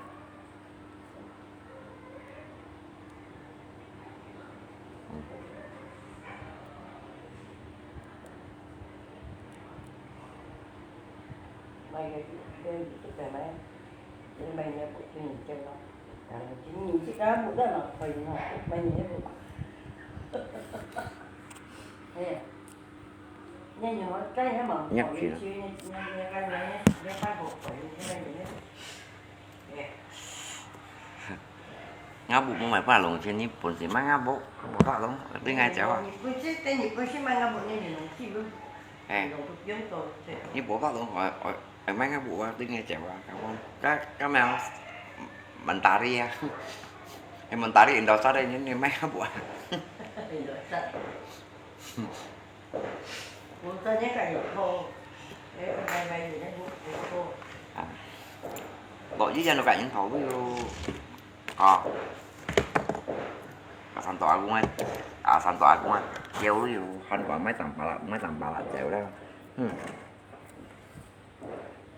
Nhắc gì lắm. Ngã bụp mong mày pa lồng trên nhí bún xí mắc ngã bụp, bụp pa lồng, tui ngai chéo à. Ê, nhí bụp pa lồng hỏi, hỏi, hỏi mắc ngã bụp à, tui ngai chéo à, cảm ơn. Các, các mèo, mình ta đi à. Em mình ta đi, in đó sao đây, nhí, nhí mắc ngã bụp à. À. Lo dí ya nó cái in thầu ví dụ. Có. Có sản tòa cũng ấy. À, sản tòa cũng ấy. Kéo ví dụ, hẳn có mấy tầm bà lạ, mấy tầm bà lạ chéo đó. Hmm.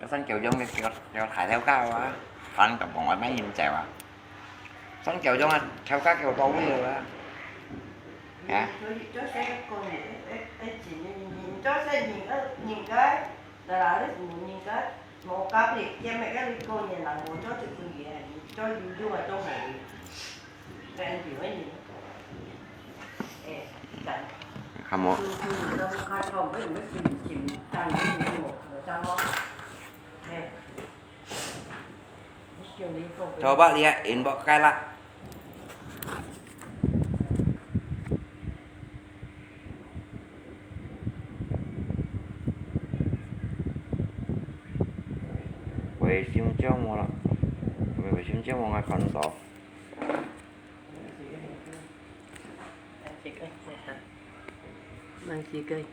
Cái sản kéo giống cái kéo, kéo thải theo cao á. Hẳn có bóng ở mấy nhìn chéo á. Sản kéo giống là theo cao kéo to ví dụ á. Hả? Cho xe nhìn cái, nhìn cái, là là lúc nhìn cái, một cái việc kia mẹ cái đi cô nhìn là một chỗ thì cô gì à, cho dù dù mà trong này, cái anh chịu cái gì. Ê, chẳng. Không có. Tôi tôi người ta không khai thông với mấy chim chim tăng cái gì một người ta lo. Ê. Cho bác đi, in bác cái lạ. Vệ sinh cho mua lắm. Vệ sinh cho mua ngay phần đó. Mang gì kì?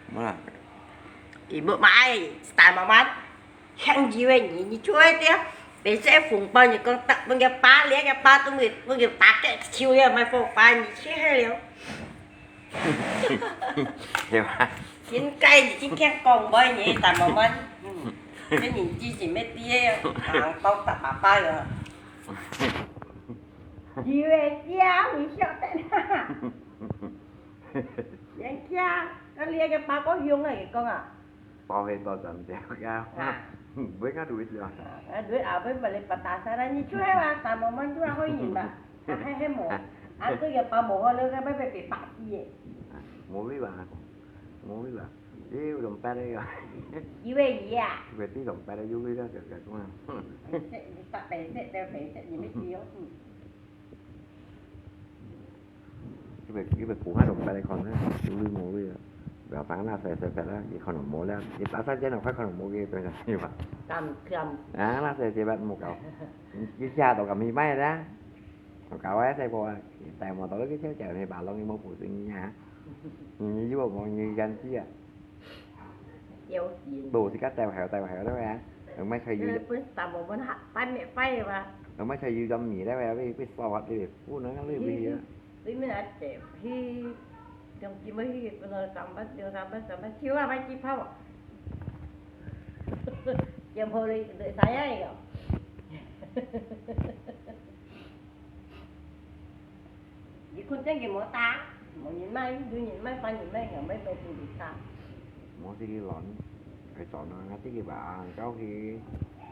Mua lắm. Ih, mua mai, style mà man. Hàng gì vậy nhỉ? Nhị chuối tiết. Để sẽ phùng bao nhiêu con tặng bao nhiêu pa, lia cái pa tụi mình, bao nhiêu pa cái chiêu ya, mai phô pa nhị chia hai liều. Hiểu hả? Chính cái gì chính khen con bao nhiêu, style mà man. Ừ. Cái nhìn chi chỉ mê tiết, hàng tông tặng bà pa rồi. Gì vậy? Chia, mình sợ tệ na. Yang kia, cái lia cái pa có hiông này con à? Bao hay bao tầm chéo cao. À. Với ngã đuổi rồi. À, đuổi à, với bà lê bà ta sao ra, nhị chuối mà, style mà man chuối hơi nhìn mà. À, hay hay mổ. À, tôi giờ pa mổ hơi lơ cái mấy cái bạc gì vậy? Mô-lui-và, mô-lui-và. Ê, đồng bát đấy à. Như vậy nhỉ à? Về tí đồng bát đấy, vui vui đó, kiểu kiểu cũng là. Bánh sét, bánh sét, bánh sét, gì mới kêu. Cái về, cái về cũ hát đồng bát đấy còn đấy, vui vui mô-lui-và. Bảo táng là phải, phải, phải là, cái còn mô là, cái bát sét trên nó phải còn mô cái, cái là gì vậy? Tăm, tăm. À, là sẽ, sẽ bắt mô cáo. Cái cha tao cả mi mai đó. Tao cả ai sẽ bỏ, tại mà tao cái theo chở này, bà lo cái mô phủ sinh nhà. Như, như, như, như, như, như, Yêu tiền. Đủ thì cắt tèo héo, tèo héo đó vậy á. Ông mấy thầy เออ dư, เปิ้นตำบ่มันหักไปไม่ไปวะ ông mấy thầy dư dòng nhỉ đó vậy, biết, biết sao hoạt đi, phút nó ngắn đi, นี่ đi á. นี่ไม่อาจเจ็บที่ยังกินไม่ที่เป็นอะไรสามพันเดียวสามพันสามพันคิดว่าไม่กินเผาอ่ะ ยังพอเลยเหลือสายใหญ่เหรอ Dì khun tiang kì mò ta, mò nhìn mai, dư nhìn mai, pha nhìn mai, ngờ mai bê tù dì ta. Mò xí kì lòn, cái chó nó ngắt tí kì bà, cháu kì,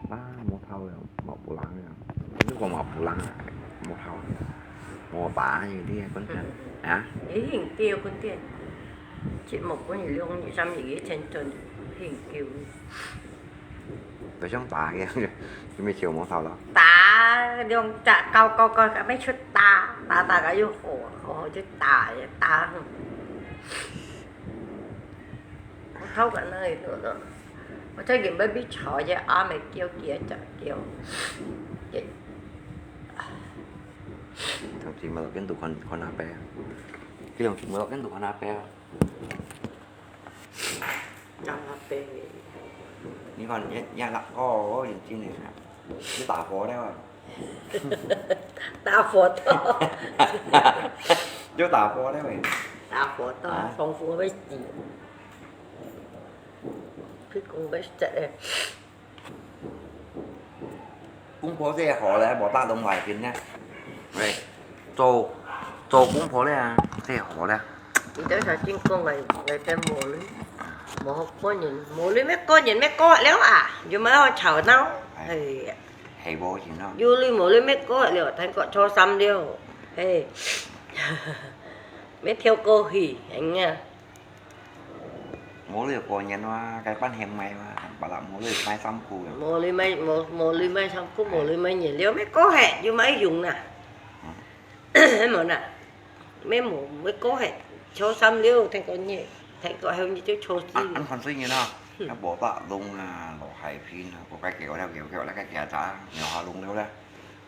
ba, mò thâu rồi, mò bù lăng rồi. Lúc còn mò bù lăng, mò thâu, mò bả gì đi, con chân. Hả? Ý hình tiêu con tiền. Chị một con gì luôn, chị xăm gì cái chân trần, hình kiểu. Tao chống tà kìa, mày chiều món thầu đó. Tà, dòng chả cầu cầu cầu cả mấy chút tà, tà tà cả yêu khổ, khổ chứ tà, tà. Không thấu cả nơi nữa rồi. Mà thấy gì mới biết chọi chứ, à, mày kêu kìa, chọi kêu. Chứ Thằng chị mà lọt cái tủ con, con áp bé. Cái thằng chị mà lọt cái tủ con áp bé. Nang ape. Ni kon ya ya lak ko yin chin ni. Yo ta fo de wa. Ta fo to. Yo ta fo de wa. Ta fo to, ha? Phong phú với gì? Cái cũng với sẽ. Công phu rất hảo đấy, bỏ ta đông ngoài kia nhá. Này, cho, cho công phu đấy à, rất hảo đấy. Thì tới sao chính con người, người ta mổ lưới. Mổ hộp có nhìn, mổ lưới mấy con nhìn mấy con léo à, dù mà họ chảo nó. Thì hay vô gì nó. Dù lưới mổ lưới mấy con léo, thành có cho xăm điêu. Hey. Mấy theo cô hỉ, anh nha. Mô-lui kô ngièn wa, cái bán hàng mai wa, bà lạ mô-lui mai xăm khu. Mô-lui mai, mô, mô-lui mai xăm khu, mô-lui mai ngièn liêu, mê kô hẹ, yu mai dùng nà. Mô nà. Mê mô, mê kô hẹ, chô xăm liêu, thèn kô ngièn, thèn kô heo ngièn chô chô xí. Ăn, ăn khăn xí ngièn nà. Nó bỏ tạ lông à, lỗ hải phi nà, có cái kiểu theo kiểu kiểu là cái kia chả, nhiều hoa lông liêu đấy.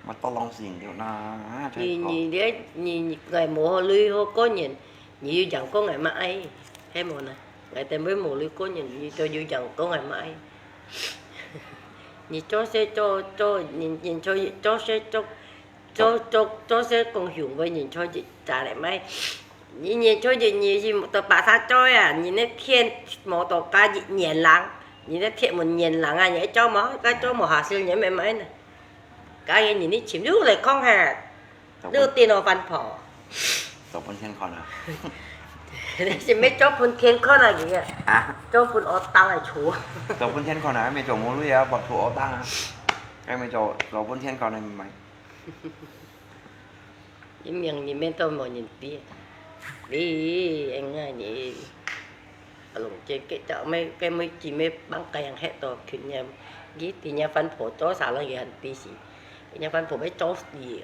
Mà tao lòng xí liêu nà, Nì, nì, liêu, nì, nì, người mô-lui hô kô ngièn, nì yu dàng kô ngài mai. He mô nà. Ngài tên với mô-lui kô ngièn, nì cho yu dàng kô ngài mai. Nì cho xe cho, cho, nì, nì cho, cho xe cho, cho, cho, cho xe công hưởng với nì cho chị trả lại mai. Nì, nì cho chị, nì, nì, tao bà xã cho à, nì nè thiên mô tô cá chị ngièn lắng. Nì nè thiên mô ngièn lắng à, nì cho mô, cá cho mô hà sư ngièn mai mai nè. Cá yê nì nì chìm, lu lệ khong hà. Lu tiên ô văn phổ. Cho phun thiên con à? Nì chìm mê cho phun thiên con à kì à? Hả? Cho phun ô tăng à chú. Cho phun thiên con à, mê cho mô-lui à, bọt thủ ô tăng à. Cái mê cho, cho phun thiên con à, mày. Yến miệng nì mê tô mô nhìn tí. Tí, anh à, nì. Lùng chê kê chọ mê, cái mê chì mê băng kèng hẹ tô khuyến nhầm. Ghi tí nhà văn phổ cho xả lăng yê hẳn tí xì. Nhà văn phổ mê cho xì.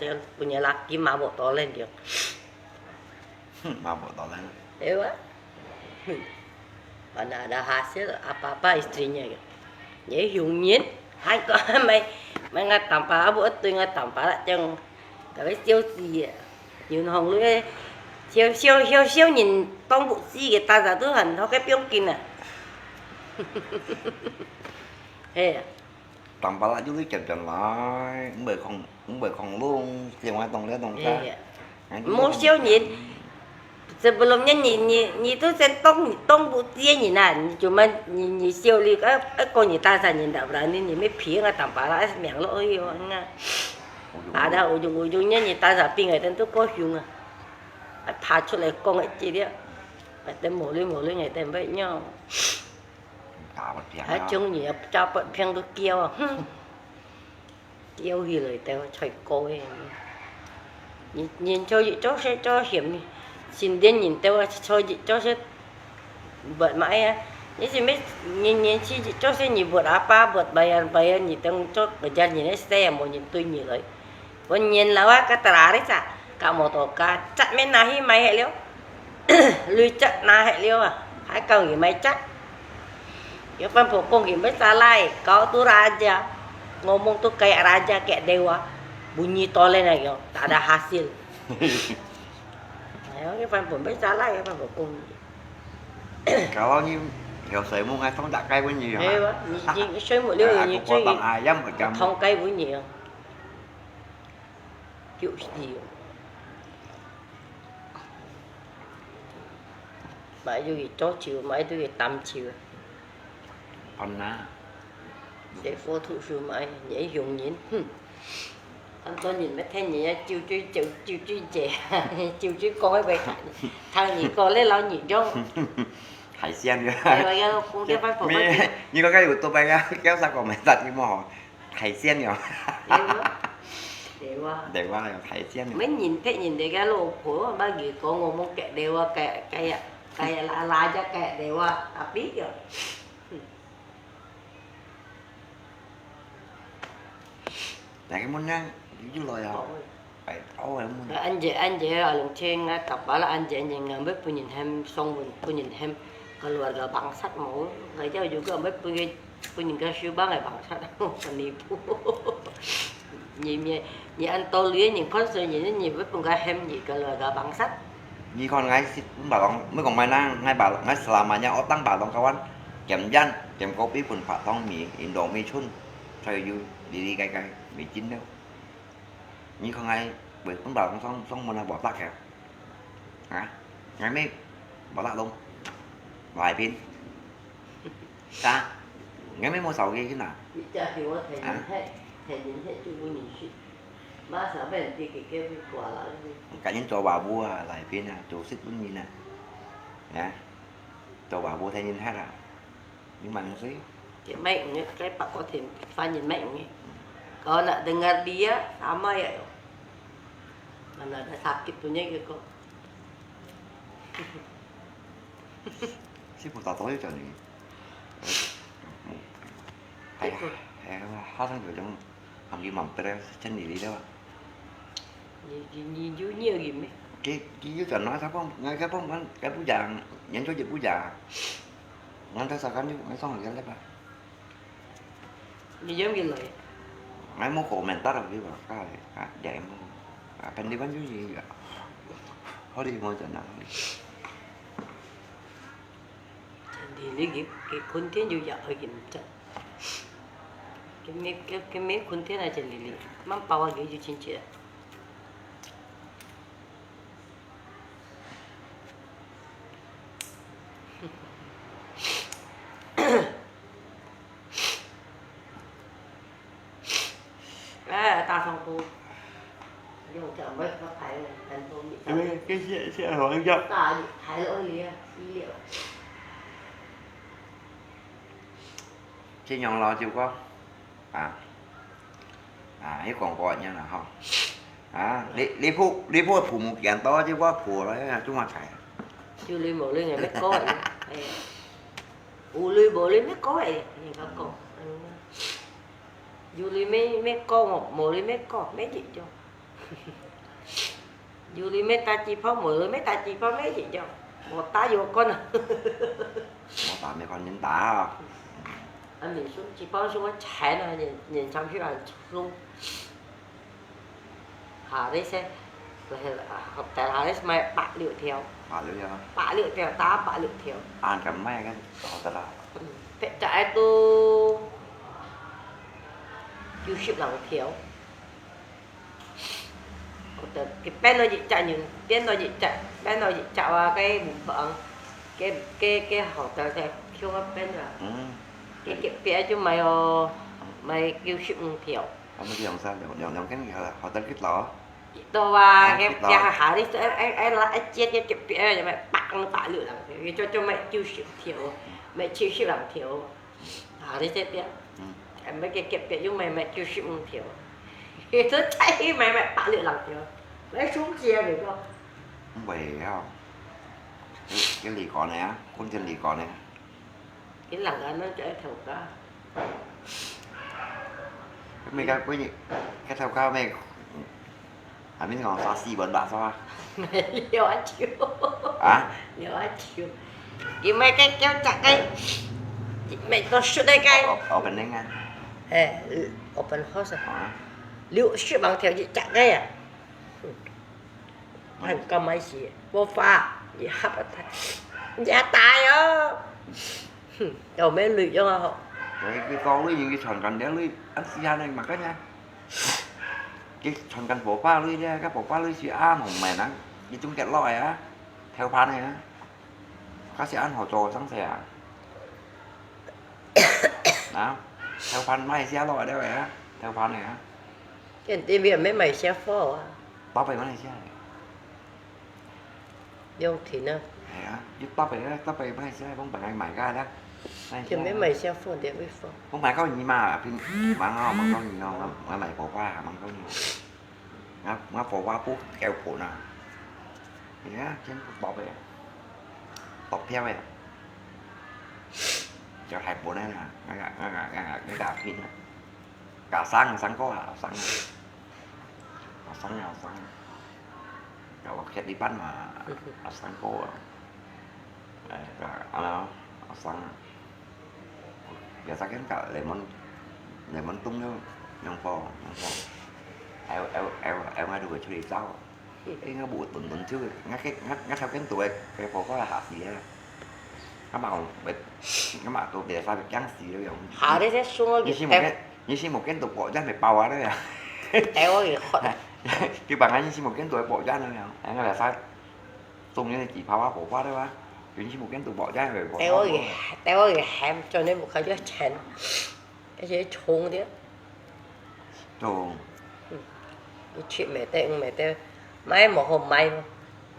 Chê, bún nhà lạ kì mà bộ tô lên được. Mà bộ tô lên. Ê wa. Bạn đã, đã hà xếp rồi, apa-apa istrinya. Nhớ hùng nhiên. Hai con mày, mày ngã tạm phá, bộ tôi ngã tạm phá lại chăng. Cái với siêu gì à? Yun hong lui, siêu, siêu, siêu, siêu nhìn tông bộ gì cái ta giả tu hẳn, thôi cái piông kinh à. Hè. Tạm phá lại chú lui chậm chậm lại, không bởi không, không bởi không luôn, siêu ngoài tông lẽ tông ta. Hè. Mô siêu nhìn. Sebelum nè, nì, nì, nì tu sen tông, tông bu tie nì nà, nì cuma nì, nì siêu li, ơ, ơ, kô nì ta sa nì đạp ra, nì, nì mê phí ngà tạm phá la, ơ, miang lo, ơ, yo, ngà. Phá đa, ujung, ujung nè, nì ta sa pin ngài tên tu kô hiung à. Ơ, phá 出來 kông ngài chi đi. Ngài tên mô-lui, mô-lui ngài tên vậy nhau. Phá bật phiang. Ơ, đó. Chung nì, cha bật phiang tu kiêu à. Kiêu hì lơi, tèo choi kôi. Nhìn, nhìn cho, cho xe cho hiểm, 新店人兜啊，坐一桌食物嘛，哎呀，你是要年年去一桌食，你物阿爸物買啊，買啊，你等做个家人个事啊，無人對你來。分年老啊，个terakhir啊，个摩托卡，cat乜拿去賣忒了，鐳cat拿忒了啊，還教佢買cat。Kaya Van Bokong佢乜salai，kau tu raja，ngomong tu kayak raja kayak dewa，bunyi tolen aja，tak ada hasil。 哎呀，一般本被抓来，一般不公义。 Kalau你有水母，俺通打开分你用啊。哎呀，你，你水母了，啊，你最，啊，我帮啊，要么讲。通开分你用。就是用。买就去做酒，买就去担酒。搬啊。这佛土书买，你用人，哼。 恁多人乜聽人家酒醉酒，酒醉姐，酒醉講个話，聽人講咧老人用。海鮮个。哎呀，講个番婆婆。你講个有多白个，叫啥个名字个么？海鮮个。对哇，对哇。对哇，有海鲜个。乜人聽人哋个老婆，乜佢講我们个对哇，个个呀，个呀拉拉只个对哇，tapi个。 大家問啊，你就來啊。哎，哦，問。Anh chị, anh chị ở Long Xuyên á, kapal anh chị, anh chị ngambil punya hem, song punya hem, keluarga bangsat mau, nggak jauh juga, ambil punya, punya kasih bang, eh, bangsat, penipu. 你，你，你恁多鐳，你看衰人，你會分个喊你个來个bangsat。你看，𠊎識分白狼，毋講𠊎啦，𠊎白，𠊎selamanya otang白狼kawan，兼煙，兼kopi分白糖米，印度米村，所以有里里个个米金了。你看𠊎會分白狼上，上門來無得个。 啊，𠊎乜無拉攏，來賓。啥？𠊎乜無手機去哪？你家係我聽人啊？係，聽人係就無認識。馬上俾人哋佢叫佢過來。趕緊做爸母啊，來賓啊，做識分人啊。啊，做爸母聽人客啊。 你問佢。佢乜毋，該白個田番人乜毋。Kau nak dengar dia, sama ya. Mana ada sakit punya ke kau. 師傅打到一陣。哎呀，哎呀，好像有種，含佢慢慢的，真離離的吧。你，你，你就尿佢咩？佢，佢就轉來，他幫，他幫忙，他不講，研究也不講。 Ngan ta sakan ni, ngan song ngan lepa. Ni jam gila ya. Ngan mo komentar lagi ba, ka, ka, dia mo. Akan di ban ju ji ya. Hori mo jana. Jadi lagi, ke konten ju ya lagi macam. Kami, ke, kami konten aja lili. Mampu lagi ju cincin. 哎，大上铺，用这样没法排了，很多米。因为这些，这好像叫大排了，二零一六。 這樣咯，就講，啊，啊，你講過恁樣啦吼。啊，你，你婆，你婆父母見到就講婆了，哎呀，做麼个？有鐳無鐳也毋過个，哎，有鐳無鐳毋過个，人家講，嗯，有鐳乜，乜過，無鐳乜過，乜一樣。 有鐳乜打嘴炮，無鐳乜打嘴炮，乜一樣，無打有關啊。無打無關，人打啊。啊，你說嘴炮說我慘啊，人，人上去很重。下底些，下底買百六條。百六條。百六條，打百六條。啊，敢賣个，好得啦。嗯，別隻愛都九十零條。 佢變到一隻人，變到一隻，變到一隻啊，該無幫，該，該，該好得个，叫我變啊。嗯。該隔壁就買哦，買九十五條。啊，毋係兩三，兩，兩，兩間好，好得幾多啊？幾多啊？啊，該，幾多啊？該下下你，哎，哎，哎，來，哎，接，接隔壁啊，就買百，百六零條，佢就，就買九十條，買七十零條。 啊，你這邊，嗯。哎，買个隔壁又買，買九十五條，佢都再去買，買百六零條，買手機啊，你講。毋會啊，佢離婚个啊，婚前離婚个。佢兩個人就愛吵架。該个，該个吵架咩？下面講啥四文八啥？六啊九。啊？六啊九。佢買个叫隻个，買到熟个个。Opening啊。嘿，open house啊。啊。六十萬條一隻个啊。 還敢買死，無花，你合啊大，你啊大哦。哼，又無鐳樣啊吼。哎，佢講鐳，佢傳緊條鐳，恁時間呢，嘛个呢？佢傳緊婆婆鐳咧，該婆婆鐳是恁紅咩呢？佢中間落來啊，頭盤个啊，該是恁好做生事啊？啊，頭盤賣下落來了啊，頭盤个啊。 佢這邊也無買下貨啊。八百馬來西亞个。用錢啊。係啊，一八百个，八百馬來西亞，講本來買个啦。就無買下貨，這位貨。講買到你嘛，平，忙啊，忙到你哦，我，我買包包啊，忙到你。我，我包包不交本啊。係啊，全部包个，包票个。就還本來啦，我，我，我，我，我，我，我， 加生，生哥啊，生啊。加生啊，生啊。有屋企呢班嘛，啊，生哥啊。哎，啊，啊，啊，生啊。有啥个搞，lemon，lemon凍了，用火，用火。哎，哎，哎，哎，我就會出去走。 應該無斷斷手个，𠊎个，𠊎，𠊎頭先做个，个婆婆下死啊。𠊎嘛，𠊎嘛都袂使驚死了樣。下你這送我你是無見，你是無見到婆家袂包啊了呀。哎，我也好。佢把俺是無見到婆家了呀，哎，𠊎袂使送你个紙包啊，婆婆了啊。你是無見到婆家袂包啊。哎，我也，哎，我也還做你無看到錢。 而且重的。重。嗯，你去買的，嗯，買的，買無好買咯。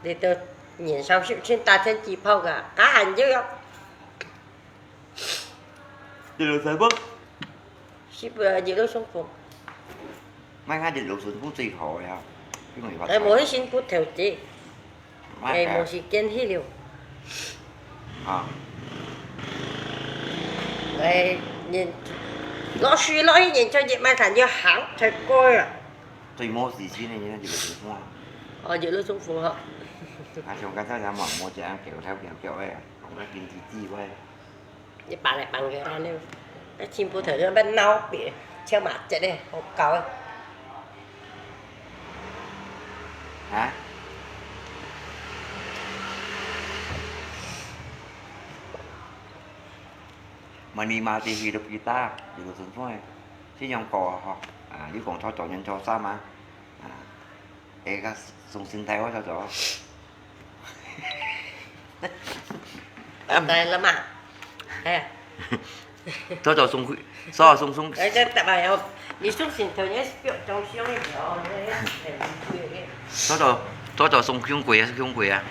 你都年三十先打成幾炮个，加還要。一路三步。是不是一路順風？買下一路順風最好呀，因為發財。哎，無去新埔投資。 哎，無時間去了。啊。哎，人，老師，老師，人就一慢看就行，才過啊。最無時間个，人就係麼？哦，就係中風吼。啊，像剛才咱嘛，無這樣叫跳叫叫个，講个經濟智慧。 你搬來搬去恁呢，該全部頭都愛鬧別，笑麻雀咧，好搞啊！啊？Menikmati hidup kita，有个時陣，這樣過啊吼，啊，你講初做人初三啊，啊， 哎，該送心態，我叫做。來了嘛，哎。早早送，早早送送。哎，這大家要，你送心頭，你要中獎一條，你要很貴的。早早，早早送香桂啊，香桂啊。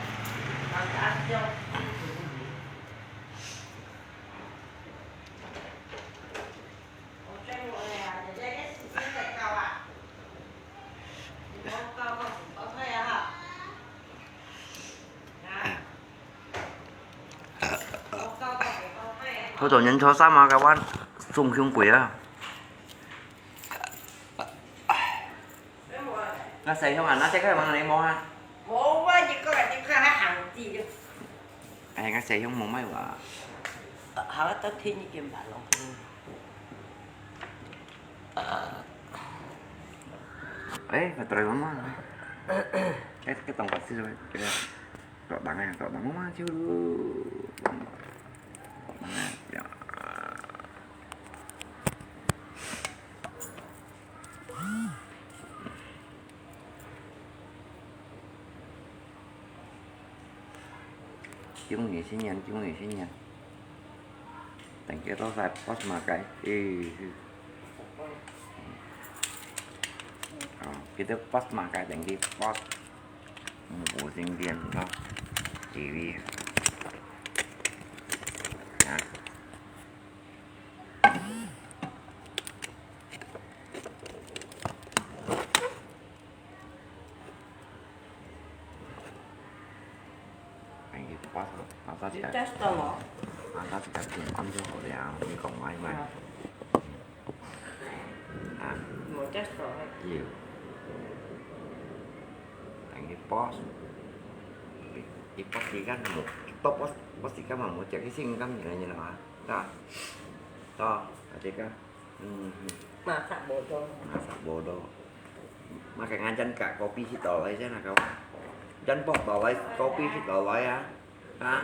初做人初三嘛，該碗送香桂啊。該細香啊，拿這個往哪裡摸啊？無啊，你講啊，你看還行地就。哎，該細香無賣哇。好啊，到天已經白了。 哎，佢對媽媽。哎，佢當白痴了，佢个，大人啊，大人媽媽就，大人啊，呀。恭喜新年，恭喜新年。 Thank you，多謝 boss 嘛該，誒，哦，記得 boss 嘛該，thank you boss，五星電咯，T V，啊。 哎，我你test到無？啊，到時間點按就好了，你講話嘛。啊。無test到嘿。有。等於boss，你boss時間無，到boss，boss時間嘛無，就去性感人了嘛，是吧？到，啊，這個，嗯，嗯。Masak bodoh。Masak bodoh。Makan aja ka kopi sit toloi siya na kawan. Jan pok toloi kopi sit toloi ah. Ha?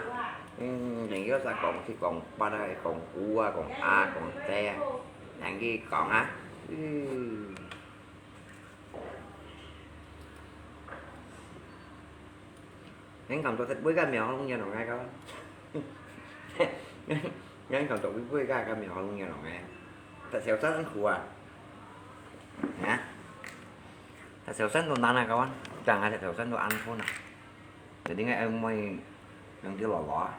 Hmm, yang kira sa kong si kong pa da kong ku ah, kong a, kong te ah. Yang ki kong ah. Hmm. Yang kam to set bui ka miao hong yan ong ai ka. Yang kam to bui bui ka ka miao hong yan ong ai. Ta siao san an khu ah. Ha? Ta siao san to nan ah kawan. Chang ha ta siao san to an khu na. Jadi ngai ai moi yang ki lo lo ah.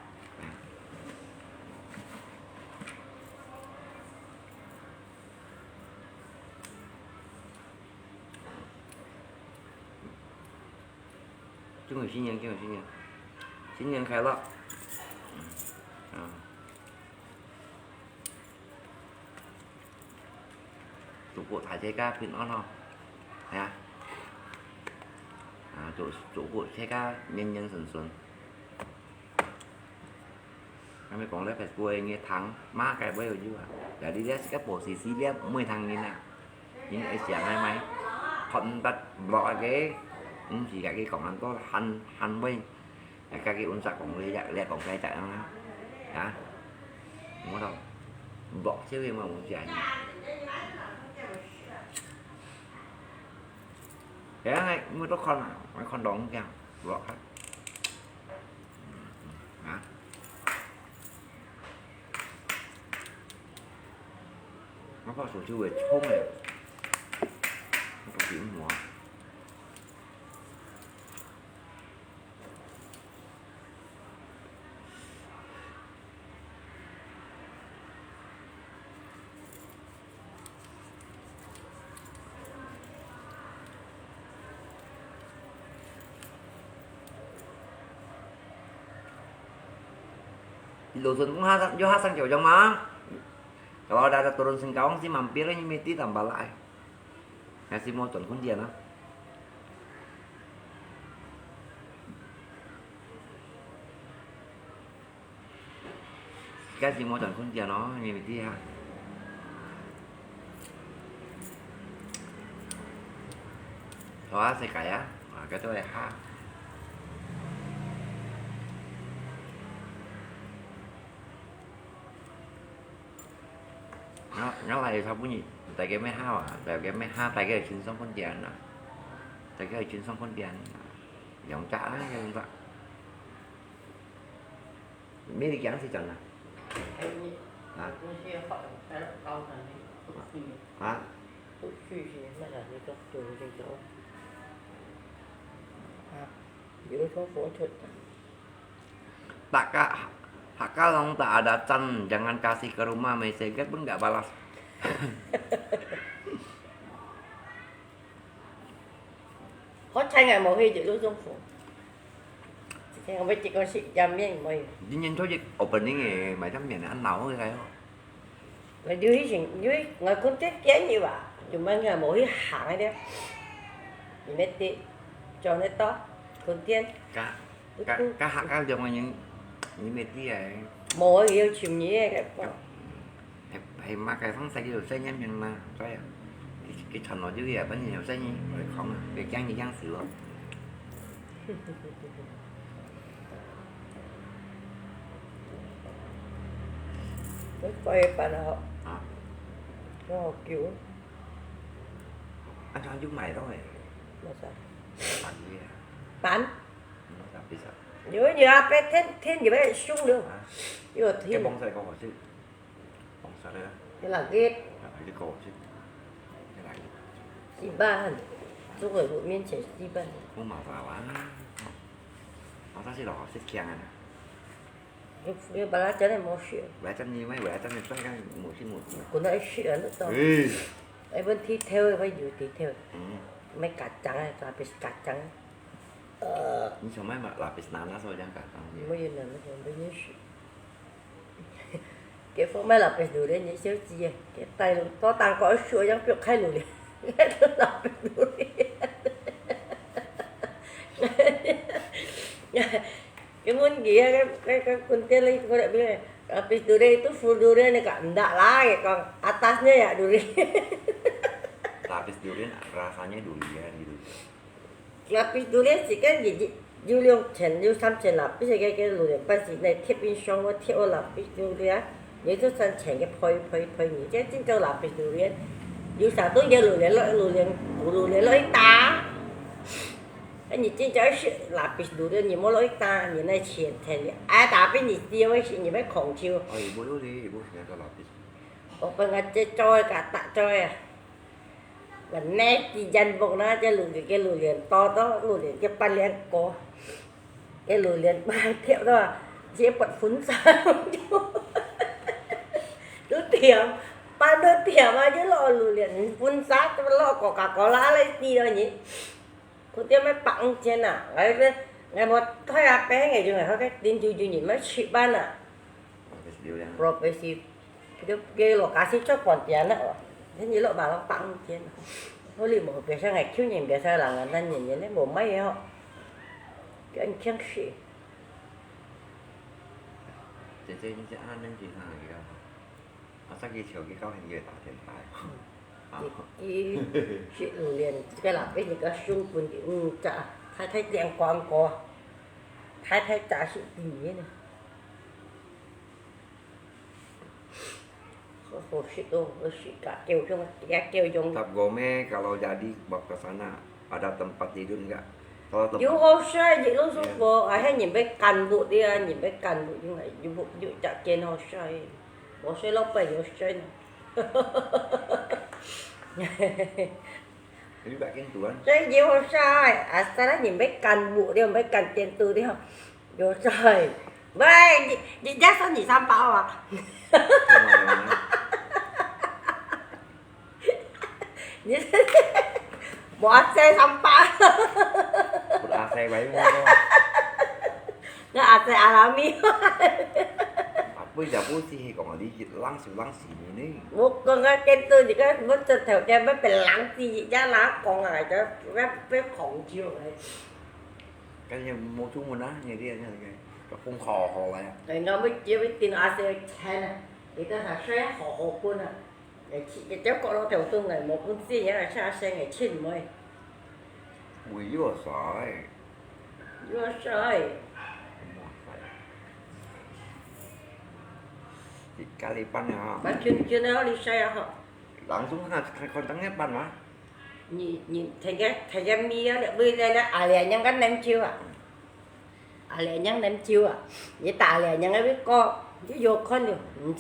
祝你新年，祝你新年，新年快樂！嗯，啊，祝福大家平安哦！係啊，啊，祝祝福大家年年順順。 Kami kong leh Facebook ngi thang ma kai bai yu a. Jadi dia sikap posisi dia mui thang ngi na. Ngi ai siang ai mai. Kon bat blok ake. Ngi si kaki kong an to han han bai. Kaki unsa kong leh ya leh kong kai tak na. Ha. Mo to. Blok siu ma mo siang. Ya ngai mo to kon a. Mai kon dong siang. Blok ha. Hả? Nó có sủi chui về thốn này. Nó có kiểu mùa. Di dusun kong ha, yo ha sang kiao jang ma. Kalau ada, ada turun Singkawang si mampir ni mesti tambah lah ai. Nasi mo tuan kundian ah. Kasi mo tuan kundian no, ni mesti ha. Đó, sẽ cải á. À, cái tôi ha. Nó, nó là sao bún nhỉ? Tại cái mấy ha à, tại cái mấy ha, tại cái là chính sống con chè nè. Tại cái là chính sống con chè nè. Giống chả á, cái không vậy. Mấy đi kéo thì chẳng nè. Hả? Hả? Tak ka, haka long tak ada can, jangan kasih ke rumah, mesej pun nggak balas. Hot chai ngai mo hi je lu zong fu. Chai ngai mo je ko si jam mian mo hi. Jin yin cho je opening e, mai jam mian an nao ke kai ho. Mai du hi sing, du hi ngai kun te kian ni ba. Ju mai ngai mo hi hang ai de. Ni me ti, cho ne to, kun tian. Ka, ka, ka hak ka jong yin, ni me ti ai. Mo hi yo chim ni e. Hay, hay mà cái phong sách nhiều xe nhé miền mà, cho à. Cái, cái chọn nó dữ vậy, bao nhiêu xe nhỉ? Rồi không à, cái chăng như chăng xíu rồi. Cái quay bạn họ. Hả? Nó học kiểu. Anh cho anh giúp mày thôi. Mà sao? Bạn gì à? Bạn. Nó sao bây giờ? Nhiều nhiều à, bé thiên, thiên nhiều bé sung nữa. Hả? Yêu thiên. Cái bông xe này có hỏi chứ? Bông xe đấy á. Cái là ghét. Là phải đi cổ chứ. Cái này. Xì ba hẳn. Lúc ở hội miên chảy xì ba. Không mà vào á. Nó ta sẽ đỏ xếp kèng này nè. Cái, cái bà lá chắn này màu sữa. Bà lá chắn như mấy, bà lá chắn này chắc chắn màu xí màu. Của nó sữa nó to. Ừ. Ấy vẫn thi theo, vẫnอยู่thi theo. Ừ. Mấy cá trắng này, toàn bị cá trắng. 呃，你想買嘛，lapis nanas好像簡單点。没有那么便宜。佢放买lapis durian，你小姐，佢帶路到當高手，要不要开路了？lapis durian。佢问佢啊，佢佢佢佢店里佢个lapis durian itu full durian ni kak ndak lah, 佢讲 atasnya ya durian。 Lapis durian rasanya durian gitu. Lapis durian是个日日有两千有三千lapis个个榴莲，但是呢，贴冰箱我贴个lapis durian，你就算钱个配配配，你这真正lapis durian，有啥东西榴莲落榴莲，有榴莲落去打。哎，你真正是lapis durian，你莫落去打，你那钱钱的，哎，打俾你丢，你们恐惧。哎，无有哩，无是那个lapis。我本来这做个打做个。 Nè, ti jan bông na, cái lù, cái lù liền to đó, lù liền cái pan liền có. Cái lù liền pan theo đó, dễ bật phun xa. Nó tiệm, pan nó tiệm mà, chứ lọ lù liền phun xa, lọ Coca-Cola lấy ti đó nhỉ. Cô tiệm mấy bạn trên à, ngày, ngày một thôi à, bé ngày chúng ngày thôi cái tin chú chú nhìn mấy chị ban à. Profesi. Profesi. Cái, cái lọ cá xí chót còn tiền á. Thế như lọ bà lọ tặng tiền. Thôi lì một cái sang ngày thiếu nhìn cái sao là người ta nhìn nhìn đấy một mấy á. Cái anh khiêng xị. Chị chị chị ăn nên chị hàng gì đâu. Mà sao chị chiều cái câu hình về tạo tiền tài. Cái, cái, cái lù liền cái là cái gì có sung quần cái, ừ, chả, thái thái đen quang có. Thái thái chả sự gì nữa. Hó, hó sit, hó sit, gak kêu jong, gak kêu jong. Tap Gome kalau jadi bawa ke sana, ada tempat tidur enggak? Kalau tempat. Yo hó sai, jik lu su fo, ai hai nhìn bê cán bộ đi à, nhìn bê cán bộ jong, yu bu, yu chả kén hó sai. Hó sai ló pai hó sai nè. Yu bê kén tuan. Sai yu hó sai, asal nhìn bê cán bộ đi, bê cán tiền từ đi hó. Yo sai. Wei, di, di jasa ni sampah awak. Ni, mo asai sampah. Put asai wei mo. Nga asai alami. Apa ya pun sih kong di langsung langsung ini. Mo kong nga kento di kan mo tertau dia mo pelang si ya lah kong aja, mo pe kong jiu. Kan yang mau cuma nah, jadi yang kayak kepung kau kau lah ya. Ai, nga mới chia với tin ase chen à. Thì ta thà xe họ họ quân à. Ngày chị cái cháu có lo theo tôi ngày một quân si nhá, là xa xe ngày chín mới. Mùi yua sai. Yua sai. Thì cá đi bắn hả? Bắn chuyên chuyên đó đi xe hả? Langsung ha, kon tang bắn hả? Nyi, nyi, thèn ke, thèn ke mi á, leh bui leh leh, a leh nyang kan nem chiu à. A leh nyang nem chiu à. Nyi ta leh nyang bui ko, nyi yo khon yo,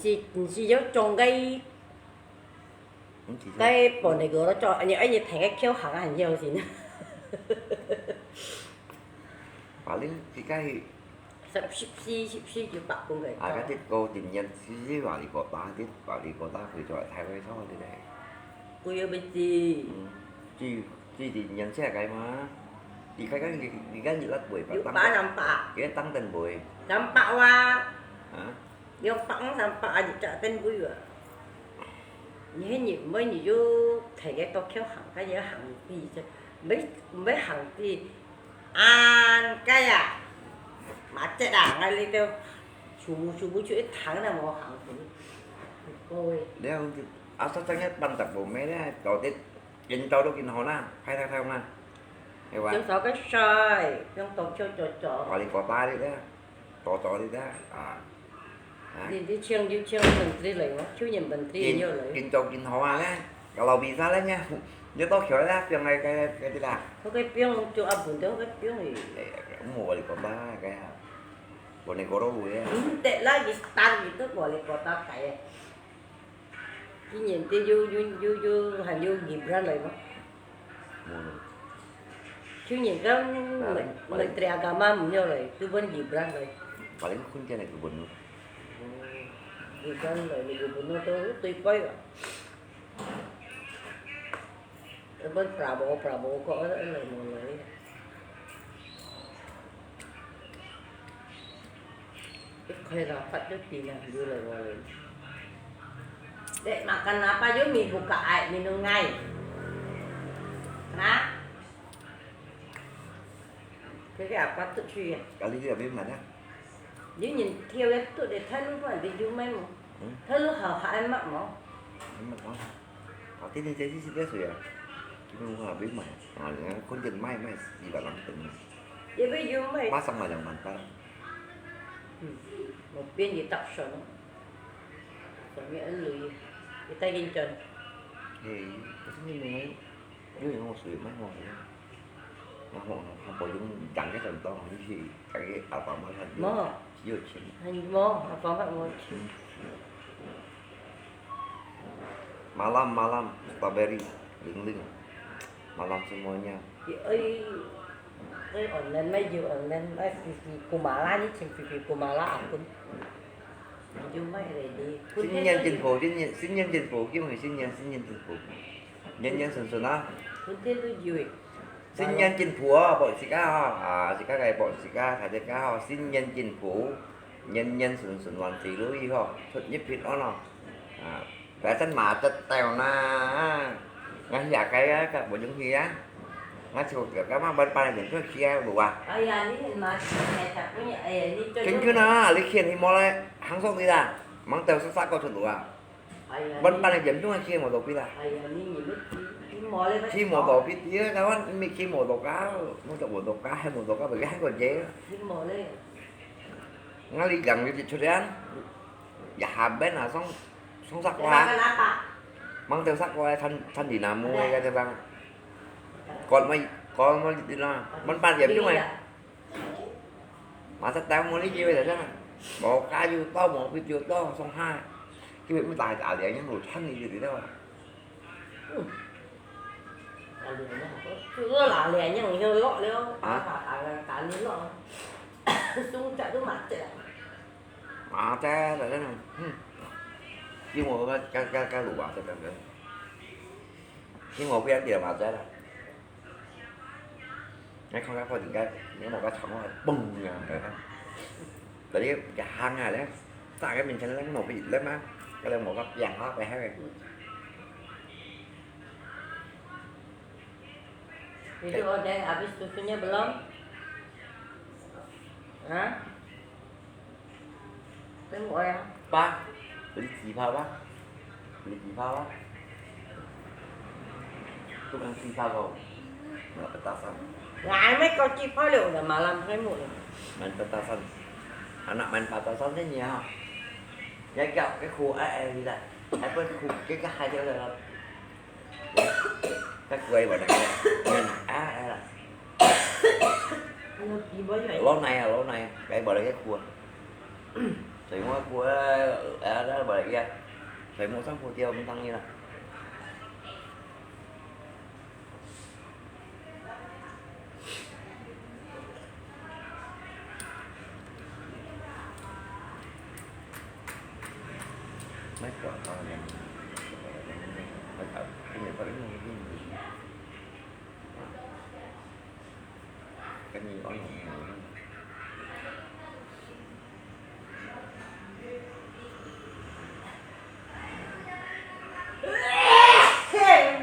nyi, nyi yo chong cái, cái bộ này gỡ nó cho, nyi, nyi thèn ke khiêu hàng à, nyi yo xin. Paling cái 十，十四，十四就百公里。啊，該啲高點人，十四瓦里過打，啲瓦里過打，佢就係太會錯啲咧。佢又未知。嗯，最，最點人車个嘛，你看看你，你看你那尾巴，有百兩百。佢當等尾。兩百哇。啊？兩百五三百啊，你隻等尾啊。你迄日每日就提个到橋行，佢也行地啫，毋係，毋係行地。 An cái à, mà chết à, ngay đi đâu, chú mù, chú mù, chú ít tháng là mù hàng chú. Ôi. Leo, asal sangat pantak bome leh, tao tết, kin tao đâu kin hona, khai thang thang na. Hay wa. Chúng sáu cái soi, chúng tao cho cho cho. Wali kota đi leh, to to đi leh. À. Hả? Đi đi chiang đi chiang mình đi lấy mà, chú nhìn mình đi Kin, nhiều lấy. Kin tao kin hona leh, kalau bisa leh nha. Nhớ to khéo leh, piang cái cái cái đi lah. Có cái piang, chú áp bún đó cái piang gì. Ê, mua wali kota cái. Bone koro lu ya. Hm, tết là gì tan gì cứ wali kota cái. Cái nhìn cái yu yu yu yu, hẳn yu Gibran lấy mà. Mua. Chú nhìn cái Menteri Agama mình nhiều lấy, cứ vẫn Gibran lấy. Paling khun cái này cứ bún. Gibran lấy, Gibran nó tôi tùy quay à. Bên Prabowo, Prabowo có ở đây một người. 係啦，發到邊啊，又來我來。Dek makan apa, yo mi buka ai, minum ai. Ha? Kaya apa tu cuy ya? Kali dia habis mana? Dia nyen tiap ya tu dia tanu pun ada jual mai mo. Hmm? Tanu hal hal mak mo. Mak mo. Tapi ni jadi sih biasa ya. Kita mau habis mai. Nah, dengan konten mai mai di dalam tengah. Dia boleh jual mai. Pasang lah yang mantap. Hmm. Một bên thì tao sợ nó. Còn như anh lười. Thì tay kinh trần. Thì, cái thứ như này, nếu như ngồi sưởi máy ngồi vậy. Ngồi, ngồi, không có những dặn cái phần to, như gì, cái, cái áo vào mới thành. Mò. Chỉ ở trên. Thành mò, áo vào mới. Malam, malam, strawberry, ling ling. Malam semuanya. Ơi, ơi, online mai, ơi, online mai, phi phi, kumala ni, chim phi phi, kumala akun. Ơi mai ready. Kun 新年进步，新年，新年进步，今日新年，新年进步，年年顺顺啊。Kun te lu ơi. 新年进步啊，報自家啊，啊，自家个報自家，大家好，新年进步，年年顺顺，万事如意吼，出入平安咯。啊，反正嘛，得到啦，啊，我下个啊，个无容易啊，我就个嘛，班班人出去啊，路啊。哎呀，你很麻烦，哎呀，你真的。真的啊，你看你莫来，行上去啦，忙到是啥个出路啊？ Bun pan yang jam tu ngan kimo topi lah. Kimo topi dia kawan, mi kimo toka, mo to mo toka, hai mo toka, bagi hai ko je. Ngali jang di chulian, ya haben lah song, song sak wa. Mang teu sak wa, chan, chan di namu, ya, chan bang. Kon mai, kon mai di na. Bun pan jam tu ngan. Mà thật tao mua lý do là sao? Bỏ cá vô to, bỏ vịt vô to, xong hai. Cái việc mới tài cả liền nhưng mà thân gì thì đâu. Ư. Cả liền nhá. Chưa là liền nhưng mà hơi lọ liêu. Hả? Cả, cả, cả, cả liền lọ. Sung chạy cứ mệt chạy. Mà thế là thế này. Ư. Chứ mua cái, cái, cái, cái lụa, cái, cái, cái. Chứ mua cái gì mà thế là. Ngay không có gì cái, nếu mà có sống là bùng ra rồi đó. Tại vì cái hang này đấy, tại cái mình thấy nó nổ bị lắm á, cái là một cái vàng đó phải hay. Itu order habis susunya belum? Hah? Tengok ya. Pak, beli 气泡 Pak. Beli 气泡 Pak. Tukang 气泡 kau. Nak petasan. Ngai mai kau 气泡 liu dah malam kai mu. Main petasan. Anak main petasan ni ya. Ya kau ke khu ai ai ni dah. Ai pun khu ke ke hai dia dah. Các quay vào đây nè. Nhìn, à, à, là. Lô này à, lô này. Cái vào đây cái cua. Thấy mua cua, à, đó vào đây kia. Thấy mua sắm cua tiêu, mình tăng như là. Mấy trò con này, mấy trò, cái này có đến không? Cái này có lòng nào không?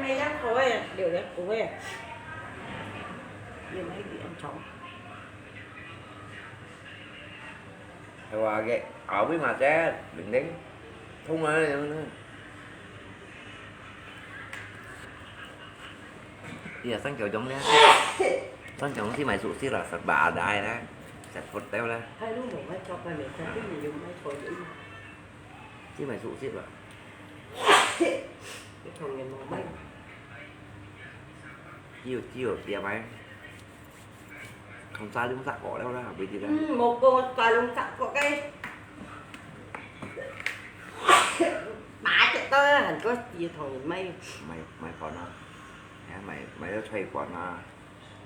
Mày đang khổ ấy, điều đấy khổ ấy. Điều đấy bị ăn chóng. Hay là cái áo với mà che, bình tĩnh. Không ai. Iya, sang kiểu giống đấy. Sang kiểu khi mày sụt xít là sạch bà đai đấy. Sạch phút téo đấy. Hai đứa một máy cho ba mẹ cho cái gì dùng máy thôi vậy. Khi mày sụt xít là. Cái thằng này một máy. Chiêu, chiêu, tia máy. Không xa lưng sạc cỏ đâu đó, bây giờ đây. Ừ, một cô xa lưng sạc cỏ cái. Má chết tớ, hẳn có gì thằng này mày. Mày, mày còn à? Hả, mày, mày đã xoay còn à?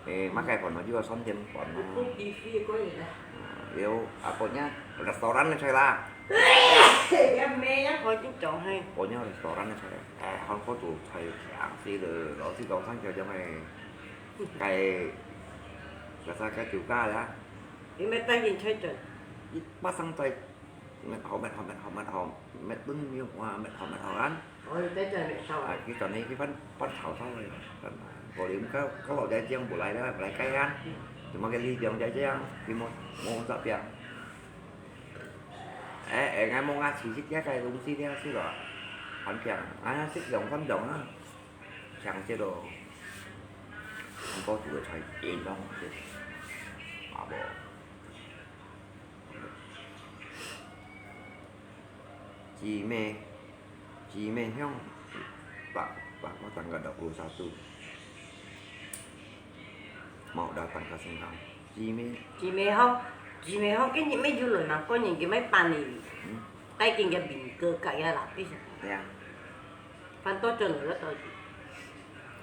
Ê, má cái còn nó chứ, son thêm còn nó. Không đi phi có gì đâu. À, yêu, à, còn nhá, restaurant này xoay la. Em mê nhá, có chút chó hay. Còn nhá, restaurant này xoay. À, không có tụ xoay, à, phi rồi, nó thì đóng sang cho cho mày. Cái, cái sao cái chủ ca đó. Em mê tay nhìn xoay trời. Bắt sang xoay. 搣好搣好搣好搣好，搣分有啊，搣好搣好啊。哦，你在這裡燒啊？啊，佢轉去佢翻翻炒燒个，無你个个老家這樣不來了，不來該啊，怎麼个力量在這樣，佢無無這邊。哎哎，𠊎無啊，其實這个東西這係咯，很強，啊，係兩分鐘啊，強些咯，很多煮个菜，一樣，啊無。 Cimê, cimê hiong, ba, ba, ba tanggal dua puluh satu. Mau datang ke Sengkang. Cimê. Cimê hiong, cimê hiong, ini mê julu nang ko nying ki mê pani. Hmm. Tai king ke bing ke kaya lapis. Ya. Pan to chun lo to.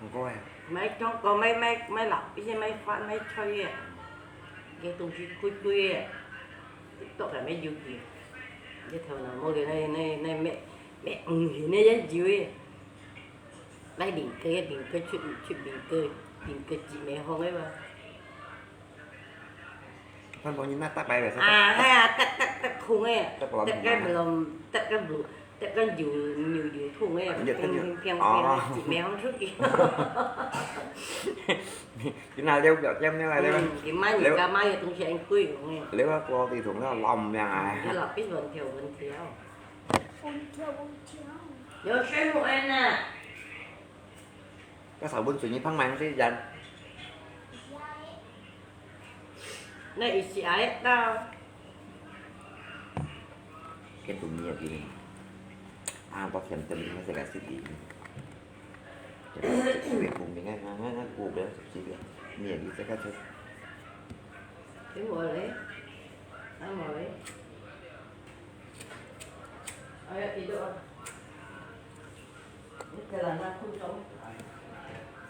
Không có à? Mê trong có mê, mê, mê lapis, mê fan, mê choi à. Cái tung si kui kui à. Tiktok là mê YouTube. Cái thầu nào mua cái này, này, này mẹ, mẹ, ừ, thì này dễ chịu ấy. Này bình cơ, bình cơ, chút, chút bình cơ, bình cơ chỉ mẹ hông ấy mà. Phan Bội Nhi nát tắc bài vậy sao? À, hay à, tắc, tắc, tắc khung ấy. Tắc lòng tắc cái lòng, tắc cái bù, tắc cái dù, nhiều dù thùng ấy. Phiang, phiang, phiang, phiang, chỉ mẹ hông chút kì. Cái nào leo kiểu chem như này leo. Ừ, cái mai nhiều cá mai nhiều thùng sẽ anh quỷ cũng nghe. Leo qua thì thùng nó lòng mẹ à. Cái lọ pít vẫn thiểu, vẫn thiểu. Nhớ xem một em nè. Có sao bốn suy nghĩ phăng mang xí dần. Nè, ý chí ai tao. Cái tụi mía kì. À, tao thèm thèm nó sẽ gạt xí đi. Cái tụi mía ngay ngay ngay ngay cù bé xí đi. Mía đi sẽ gạt xí. Cái mùa đấy. Ăn mùa đấy. Ai, ý đồ.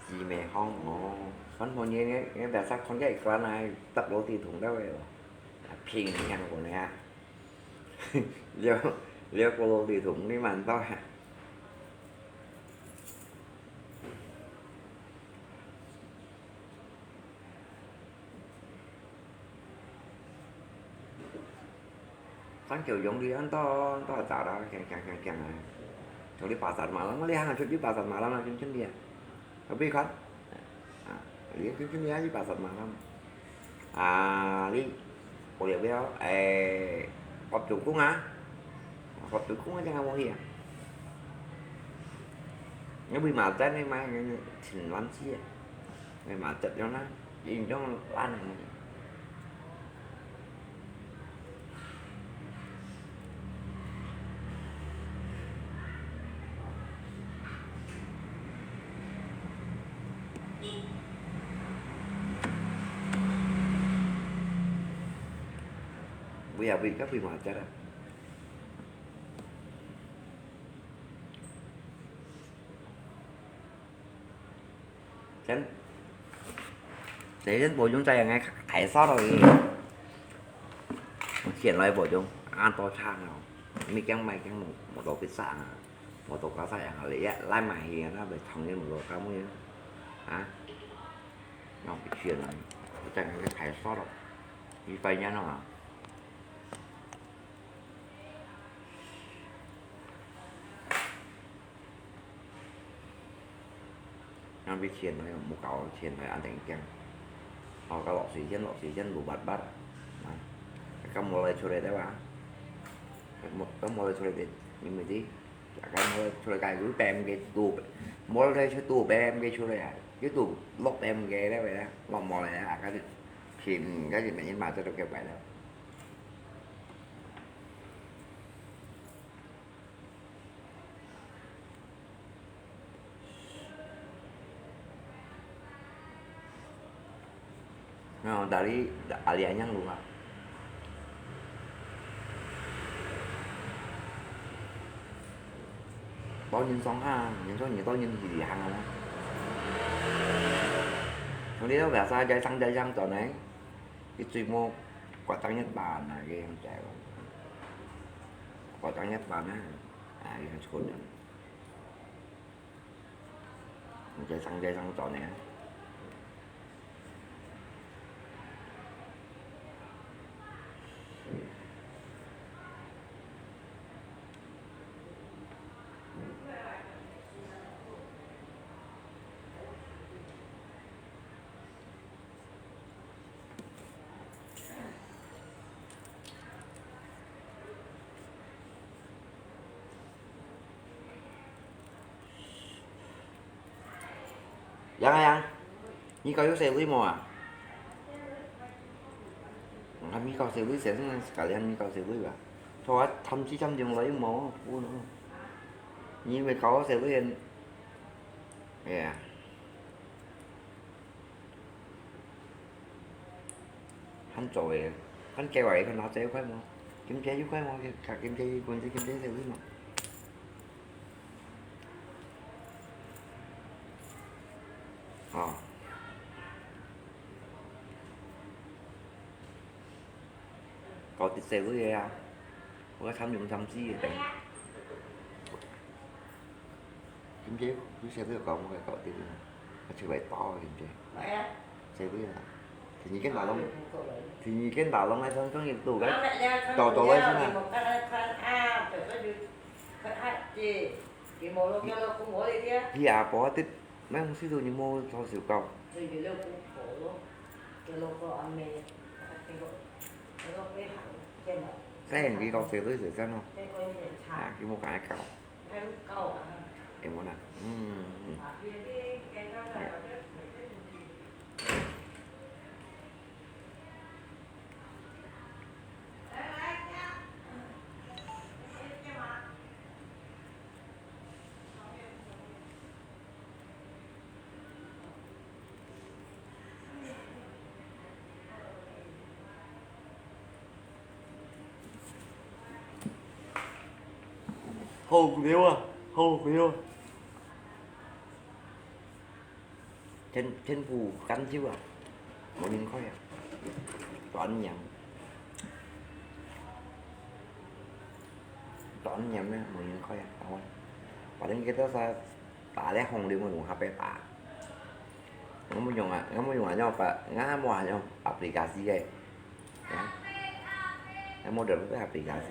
Cimê hiong, ồ. Phan Bội Nhi, nghe, nghe, nghe, biasa con cái con này, tắc lô tì thùng đâu rồi. Phiên nhang của nè. Liêu, liêu cô lô tì thùng đi mà tao hả? Sang chiu yong li an to, an to za da, kiang, kiang, kiang, kiang a. Chiu li pasar malam, li hang a chiu li pasar malam a, chun chun li a. Tapi kan, a, li chun chun li a li pasar malam. A, li, ôi liao biao, eh, họp chủ cung a. Họp chủ cung a, chang a mo hi a. Nếu bị mà chết đi mai, chỉnh lắm chi a. Người mà chết cho nó. Yên trong lan này. Bây giờ vì các vị mà chết à. Chén. Để đến bộ chúng ta ngày khai sót rồi. Chuyển lại bộ chúng. An to sang nào. Mi keng mai keng một, một đồ pizza. Một đồ cá sấu à. Lấy, lấy mà hi nó về thằng đi một đồ cá muối. Hả? Nó bị chuyển lại. Cái chén cái khai sót rồi. Đi vay nhá nó à. Nang bi chhièn noi, mù kâu chhièn noi ăn teng kiang. Hò ka lok sui chhièn, lok sui chhièn lu bat bat. Ka mò lei chhu lei dai ba. Ka mò lei chhu lei dai, ni mi di. Ka mò lei chhu lei ka yu pem ke tu. Mò lei chhu tu pem ke chhu lei a. Yu tu lok pem ke dai ba. Lok mò lei a ka chhièn, ka chhièn ma chhièn ma chhièn ke bai dai. Nó, dari, dari anyang lu ha. Bao nhiêu song ha, nhiêu song nhiêu bao nhiêu thì hàng không? Trong đi đâu cả xa, chạy sang chạy sang chỗ này. Cái chuyên môn quan trọng nhất là, là cái hàng chạy. Quan trọng nhất là nó, à, cái hàng chốt. Chạy sang chạy sang chỗ này. 楊啊楊，你搞有細妹無啊？啊，你搞細妹，先生自家你搞細妹吧。佢話探知探中來又無，不能。你以為搞細妹，哎呀。 還早誒，還計劃誒，看拿走有快無？今天有快無？佢佢今天有工資，今天就有嘛。哦。搞啲細妹个啊，我參用參試个等。 今朝佢寫到講，我講對啦，我出來打啊，今朝。係啊。寫到啦，第二間大龍，第二間大龍來上上一度个，到到位先啦。佢阿婆的，那東西都你莫做手搞。細人佢講寫到就真咯，啊，佢莫講搞。 有無啦？嗯，嗯。好料啊，好料啊！天，天府乾酒啊，無人開啊，斷鹽，斷鹽呢，無人開啊，好啊，反正佢都係 打咧紅龍个龍下背打。我無用啊，我無用啊，用白，我無用用aplikasi个，啊，我無得用aplikasi。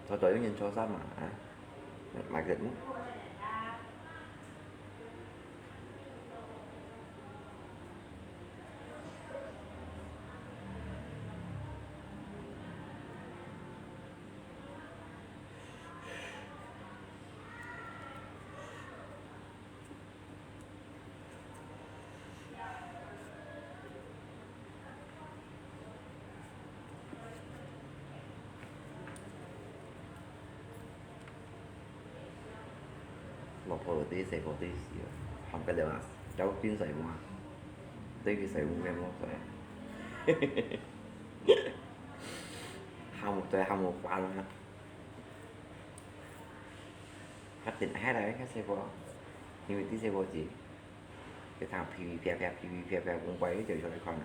坐坐，有人坐衫嘛，啊？買个，嗯。老婆對細个對死啊，喊个了啊，要變細妹啊，對佢細妹變妹仔。喊毋對，喊毋慣啊。 較緊，還來較細个，因為第細个子，佢聽噼噼啪啪，噼噼啪啪，講怪，佢就出來看啊。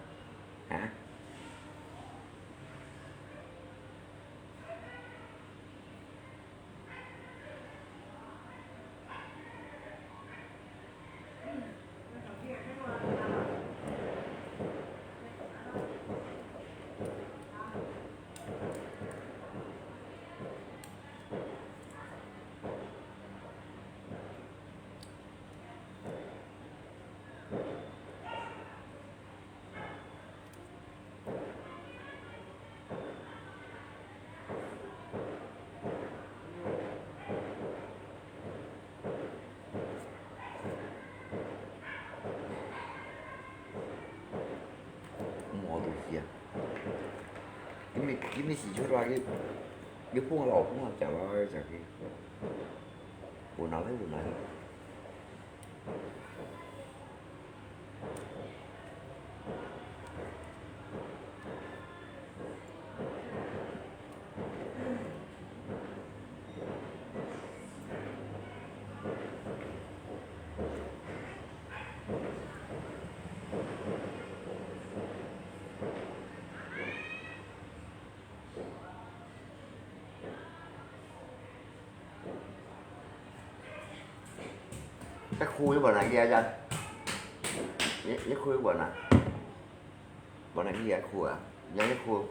啊？ 無好東西啊！因為，因為時出來个，你放老放啊，食落去食去，分下來分下來。 該褲又無拿去啊？你，你褲又無拿？無拿去啊褲啊？你褲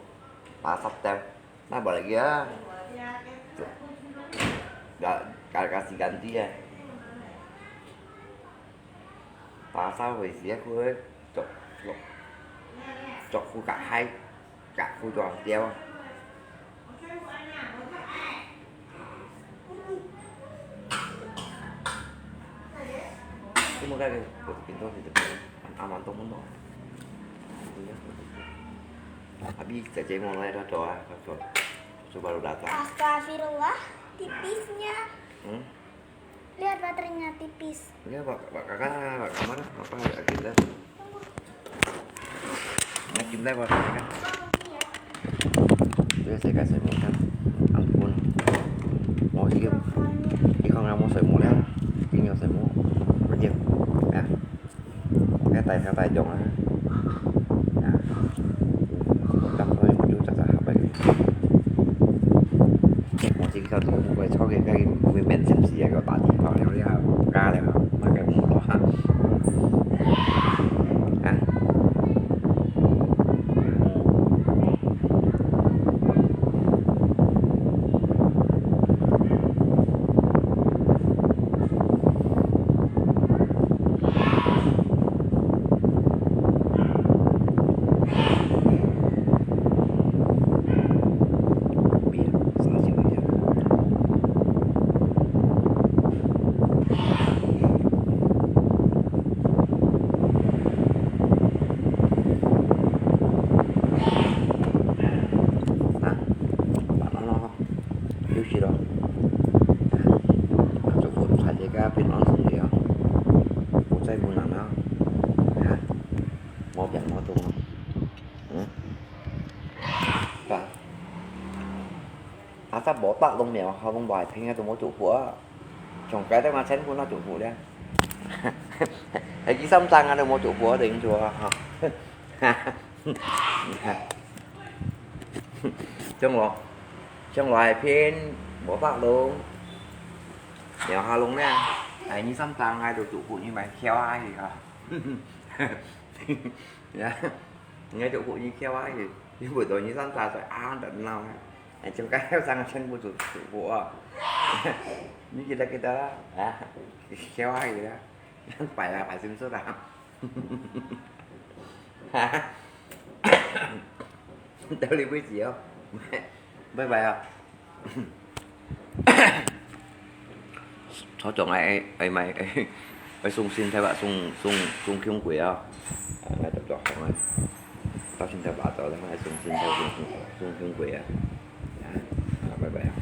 打濕掉，那無拿去啊？加，加，加時間啲啊！打掃衛生个，做，做，做褲甲鞋，甲褲做掉啊。Cuma kan, pintu situ. Aman tu mun. Habis kerja mau lah, dah doa, dah doa. Coba lu datang. Astagfirullah, tipisnya. Hmm? Lihat baterainya tipis. Ya, Pak, Pak Kakak, Pak Kamar, apa, Pak Agenda? Nah, kita, Pak Kakak. Itu saya kasih makan. Ampun. Mau sikit. Ikon kamu saya mau lah. Tinggal saya mau. Pergi. Ya. Cái tay, cái tay tròn á. Nè. Một trăm thôi, một chút chắc là hợp lý. Một chỉ cho tôi một cái cho cái, cái, cái men xem xí cái bà đi vào, nó đi vào cá này, mà cái một đó ha. À.休息咯。祝福大家平安順利哦，福在無難哦。啊，無病無痛哦。嗯？是吧？啊，在無得攏苗，好攏無病，應該都無祝福啊。從該地方全部那祝福了。還有三張啊，都無祝福，等於說啊，哈。 像我，像我係偏無法弄，然後下弄呢，哎，你上當啊，就做不你買票啊去啊。呀，你還做不你票啊去，你不懂你上当在啊，等闹啊，哎，就该要上全部做主播啊。你记得记得啦，啊，票啊去啦，摆啦摆清楚啦。 到這為止哦，拜拜啊！初中愛愛買愛送身體吧，送送送香鬼啊！啊，來做做好啊！到身體吧，做了愛送身體送送送香鬼啊！啊，拜拜啊！